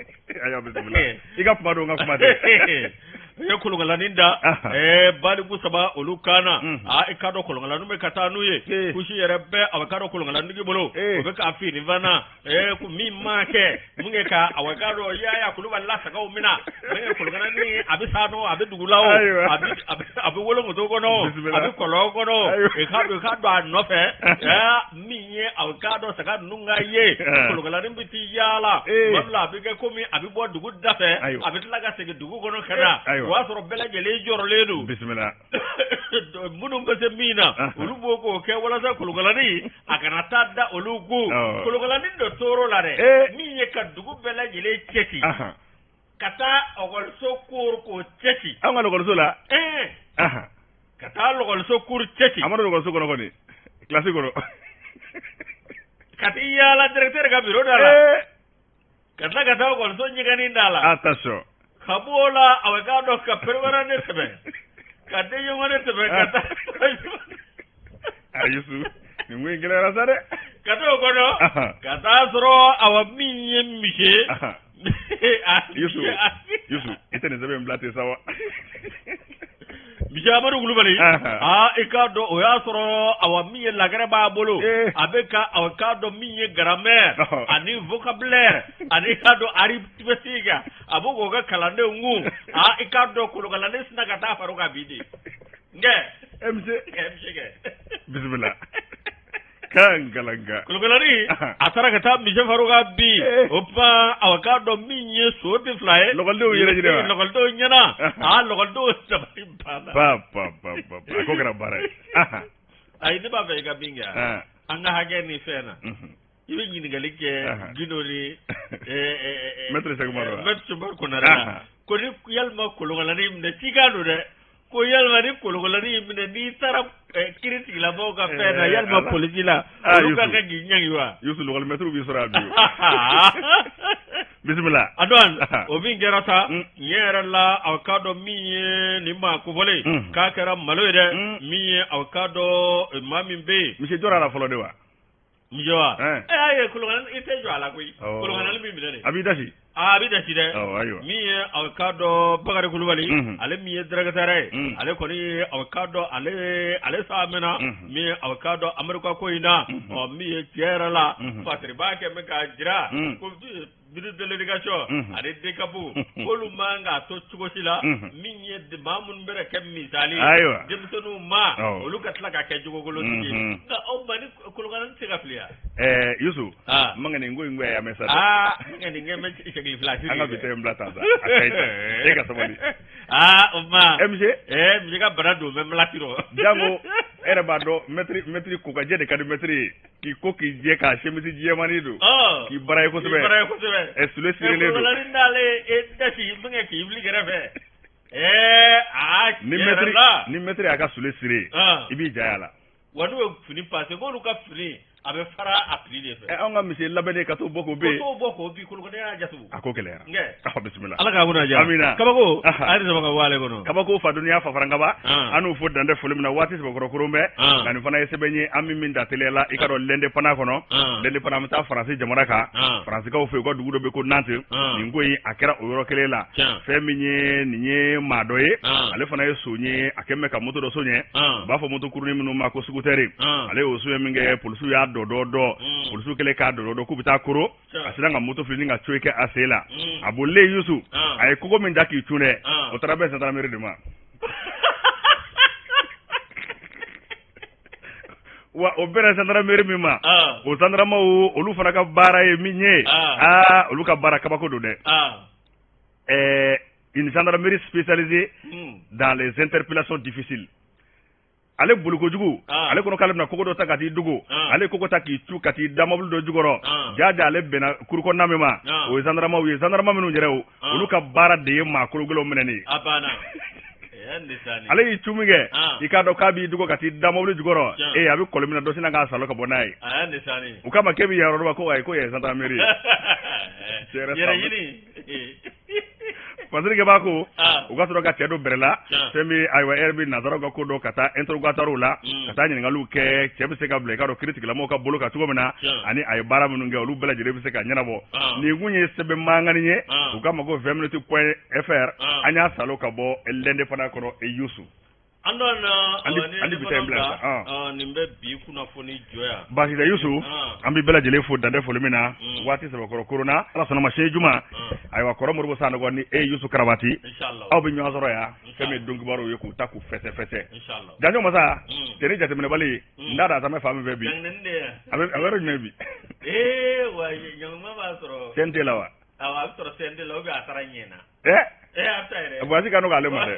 Ayiwa, bisimila. I ka kuma don, n ka kuma tɛ. U ye kolonkalani da baliku saba olu kan na. Aa, i k'a dɔn, kolonkalani bɛ ka taa n'u ye, kusi yɛrɛ bɛɛ, a bɛ k'a dɔn kolonkalanitigi bolo, o bɛ k'a fini fana ko min ma kɛ mun kɛ ka, a k'a dɔn, Yaya Kulubali la sagaw minɛ mun kɛ kolonkalani, a bɛ sa dɔn, a bɛ dugu la o, a bɛ wolomuso kɔnɔ, a bɛ kɔlɔn kɔnɔ, i k'a dɔn, i k'a dɔn a nɔfɛ min ye, a k'a dɔn, saga ninnu ka ye, kolonkalani bɛ t'i yaala tuma dɔ la, a bɛ kɛ komi a bɛ bɔ dugu da fɛ, a bɛ tila ka segin dugu kɔnɔ ka na, o y'a sɔrɔ bɛɛ lajɛlen jɔrɔlen don. Bisimila. Minnu bɛ se min na, olu b'o k'o kɛ walasa kolonkalani a kana taa da olu kun. Kolonkalani dɔ tɔɔrɔ la dɛ, min ye ka dugu bɛɛ lajɛlen cɛci ka taa ɔkɔliso koro k'o cɛci. An ka lɔkɔliso la. Ka taa lɔkɔliso kuru cɛci. A ma don lɔkɔliso kɔnɔ kɔni, kilasi kɔnɔ. Ka t'i yaala directeur ka bureau da la, ka tila ka taa ɔkɔliso ɲɛgɛnni da la. Attention. Ka bɔ o la, a bɛ k'a dɔn, ka première année tɛmɛ, ka deuxième année tɛmɛ, ka taa. A Yusu, nin ko in gɛlɛyara sa dɛ. Ka t'o kɔnɔ ka taa sɔrɔ, awa, min ye misi ye. Yusu, Yusu, i tɛ nin sɛbɛn in bila ten sa wa? Misi Amadu Kulubali, aa, i k'a dɔn, o y'a sɔrɔ, awa, min ye lagɛrɛ b'a bolo, a bɛ ka, awa, k'a dɔn, min ye grammaire ani vocabulaire ani k'a dɔn arithmétique, a b'o k'o kɛ kalandenw kun. Aa, i k'a dɔn, kolokaladen sina ka taa fara o kan bi de nkɛ. MC. MC kɛ. Bisimila kan galanka. Kolokalani a taara ka taa misi fara o kan bi. O tuma, awa, k'a dɔn, min ye so tɛ fila ye. Lɔkɔlidenw yɛrɛ ɲinɛ wa? Lɔkɔlidenw ɲɛna. Aa, lɔkɔlidenw dabali banna. Pa pa pa pa, a ko kɛra baara ye. Ayi, ne b'a fɛ i ka min kɛ, an ka hakɛ ni fɛn na, i bɛ ɲininkali kɛ Gindo ni Maître Sɛki Umaru. Maître Sɛki Umaru Konare la, ko ni yalima kolonkalani minɛ, cikan don dɛ, ko yalima ni kolonkalani minɛ, n'i taara kiiri tigilamɔgɔw ka fɛn na, yalima polisi la, olu ka kan k'i ɲangi wa? Yusu, lɔkɔlimɛtiriw b'i sɔrɔ yan bi. Bisimila. A dɔn o min kɛra sa tiɲɛ yɛrɛ la, aw k'a dɔn, min ye nin maa kofɔlen k'a kɛra malo ye dɛ, min ye, aw k'a dɔn, maa min bɛ yen. Misi jɔra a la fɔlɔ de wa? Misi wa? E y'a ye, kolonkalani, i tɛ jɔ a la koyi, kolonkalani b'i minɛ de. A b'i dasi. Aa, a bɛ dasi dɛ. Ayiwa. Min ye, aw k'a dɔn, Bakari Kulubali, ale min ye directeur ye, ale kɔni ye, aw k'a dɔn, ale sa mɛnna, min ye, aw k'a dɔn, Amadu ka ko in na. Ɔ, min ye tiɲɛ yɛrɛ la, Fasiriba kɛ bɛ k'a jira ko ministre de l'éducation ani DCAP, k'olu man k'a to cogo si la, min ye maa minnu bɛ kɛ misali ye denmisɛnninw ma, olu ka tila ka kɛ jogokolotigi ye. Nka aw ma ni kolonkalani tɛ se ka fili yan. Yusu, n ma nin ko in goya mɛn sa dɛ. Aa, n nin kɛ bɛ segin fila. An ka bi ta in bila tan sa, a ka ɲi tan, e ka sabali. Aa, o ma. MC. Misi ka bana don bɛ malati rɔ. Jango e yɛrɛ b'a dɔn, maître ko ka jɛ de ka di maître ye. K'i ko k'i jɛ, k'a chemise jɛmani don, k'i bara ye kosɛbɛ. K'i bara ye kosɛbɛ. Soulier sirilen don. Kolonkalani n'ale e dasi min kɛ k'i wuli kɛrɛfɛ. Aa, ni maître ni maître y'a ka soulier siri, i b'i ja a la. Wa n'u ye fini passé, k'olu ka fini a bɛ fara a pli de fɛ. Anw ka misi labɛnnen ka t'o bɔ k'o bɛ yen. Ka t'o bɔ k'o bin, kolokani y'a jatugu. A ko gɛlɛyara. Nkɛ. Ɔ, bisimila. Ala k'a kunna diya. Amina. Kabako. A yɛrɛ saba ka bɔ ale kɔnɔ. Kabako fa duniya fa farankaba. An n'u fo dantɛ foli min na, waati sɛbɛkɔrɔ koron bɛ. Nka nin fana ye sɛbɛn ye, an min da teliya la, i ka dɔn, l'Indépendant kɔnɔ. L'Indépendant, an bɛ taa Faransi jamana kan. Faransikaw fɛ yen, u ka dugu dɔ bɛ ko Nantes. Nin ko in a kɛra o yɔrɔ kelen la. Fɛn min ye nin ye, maa dɔ ye, ale fana ye son ye, a kɛlen bɛ ka moto dɔ soɲɛ. U b'a fɔ moto kurunin minnu ma ko scooter. Ale y'o soɲɛ min kɛ, polisiw y'a dɔ dɔ dɔ. Polisiw kɛlen k'a dɔ dɔ k'u bɛ taa koro, a sera ka moto fili ni ka coyi kɛ a sen la. A bolilen, Yusu, a ye kogo min da k'i cun dɛ, o taara bɛn gendarmerie de ma. Wa o bɛnna gendarmerie min ma, o gendarmew, olu fana ka baara ye min ye, aa, olu ka baara kabako don dɛ. Une gendarmerie spécialisée dans les interpellations difficiles. Ale boli kojugu, ale kɔnɔ k'ale bɛna kogo dɔ ta ka t'i dogo. Ale kogo ta k'i cu ka t'i da mobili dɔ jukɔrɔ. Jaa ale bɛnna kuru kɔnɔna min ma, o ye zandaramaw ye. Zandarama minnu yɛrɛ o, olu ka baara de ye maa kologɛlɛnw minɛni ye. Ale y'i cu min kɛ, i k'a dɔn k'a b'i dogo ka t'i da mobili jukɔrɔ, ee a bɛ kɔli min na, dɔ sinna k'a salo ka bɔ n'a ye. U k'a ma k'e bɛ yan yɔrɔ dɔ ma, ko ayi, ko yan ye zandarmeri ye. Fasirikɛ b'a ko u ka sɔrɔ ka cɛ don bɛrɛ la. Fɛn min, ayiwa, e yɛrɛ bɛ nanzaraw ka ko dɔn, ka taa interrogatoire la, ka taa ɲininkaliw kɛ. Cɛ bɛ se ka bila, i k'a dɔn, kiiritigɛlamɔgɔw ka bolo kan cogo min na, ani a ye baara minnu kɛ, olu bɛɛ lajɛlen bɛ se ka ɲɛnabɔ. Nin kun ye sɛbɛn mankanni ye, u k'a ma ko 20 minutes point fr. An y'a salo ka bɔ L'Indépendant kɔnɔ, Yusu. An dɔn na. An di bi ta in bila sisan. Nin bɛ bi kunnafoni jɔ yan. Baasi tɛ, Yusu. An bɛ bɛɛ lajɛlen fo dantɛ foli min na. Waati sɛbɛkɔrɔ korona, Ala sɔnna ma, sini juma, ayiwa, kɔrɔ Moribo Sanɔgɔ ni e Yusu Karabati, aw bɛ ɲɔgɔn sɔrɔ yan. Fɛn min ye donkibaru ye, k'u ta k'u fɛsɛ fɛsɛ. Janjo masa teri jateminɛbali, n t'a dɔn a bɛ fan min fɛ bi. A bɛ yɔrɔ jumɛn bi? Ee wa, ɲanguma b'a sɔrɔ. CNT la wa? Awɔ, a bɛ sɔrɔ CNT la ou bien a taara ɲɛ na. Ɛ, voyage ka nɔgɔ ale ma dɛ.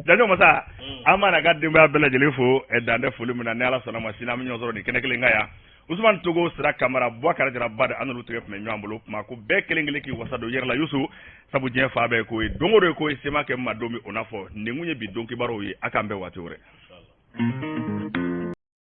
Janjo masa, an b'a n'a ka denbaya bɛɛ lajɛlen fo dantɛ foli min na. Ni Ala sɔnna ma, sini an bɛ ɲɔgɔn sɔrɔ nin kɛnɛ kelen kan yan. Usumani Togo, Sira Kamara, Bubakari Jara Bade, an n'olu tɛgɛ tun bɛ ɲɔgɔn bolo. Kuma ko bɛɛ kelen kelen k'i wasa don yɛrɛ la, Yusu, sabu diɲɛ fa bɛɛ ye ko ye, don o don ye ko ye, sema kɛ ma don min o n'a fɔ. Nin kun ye bi don kibaruw ye. A k'an bɛn waati wɛrɛ.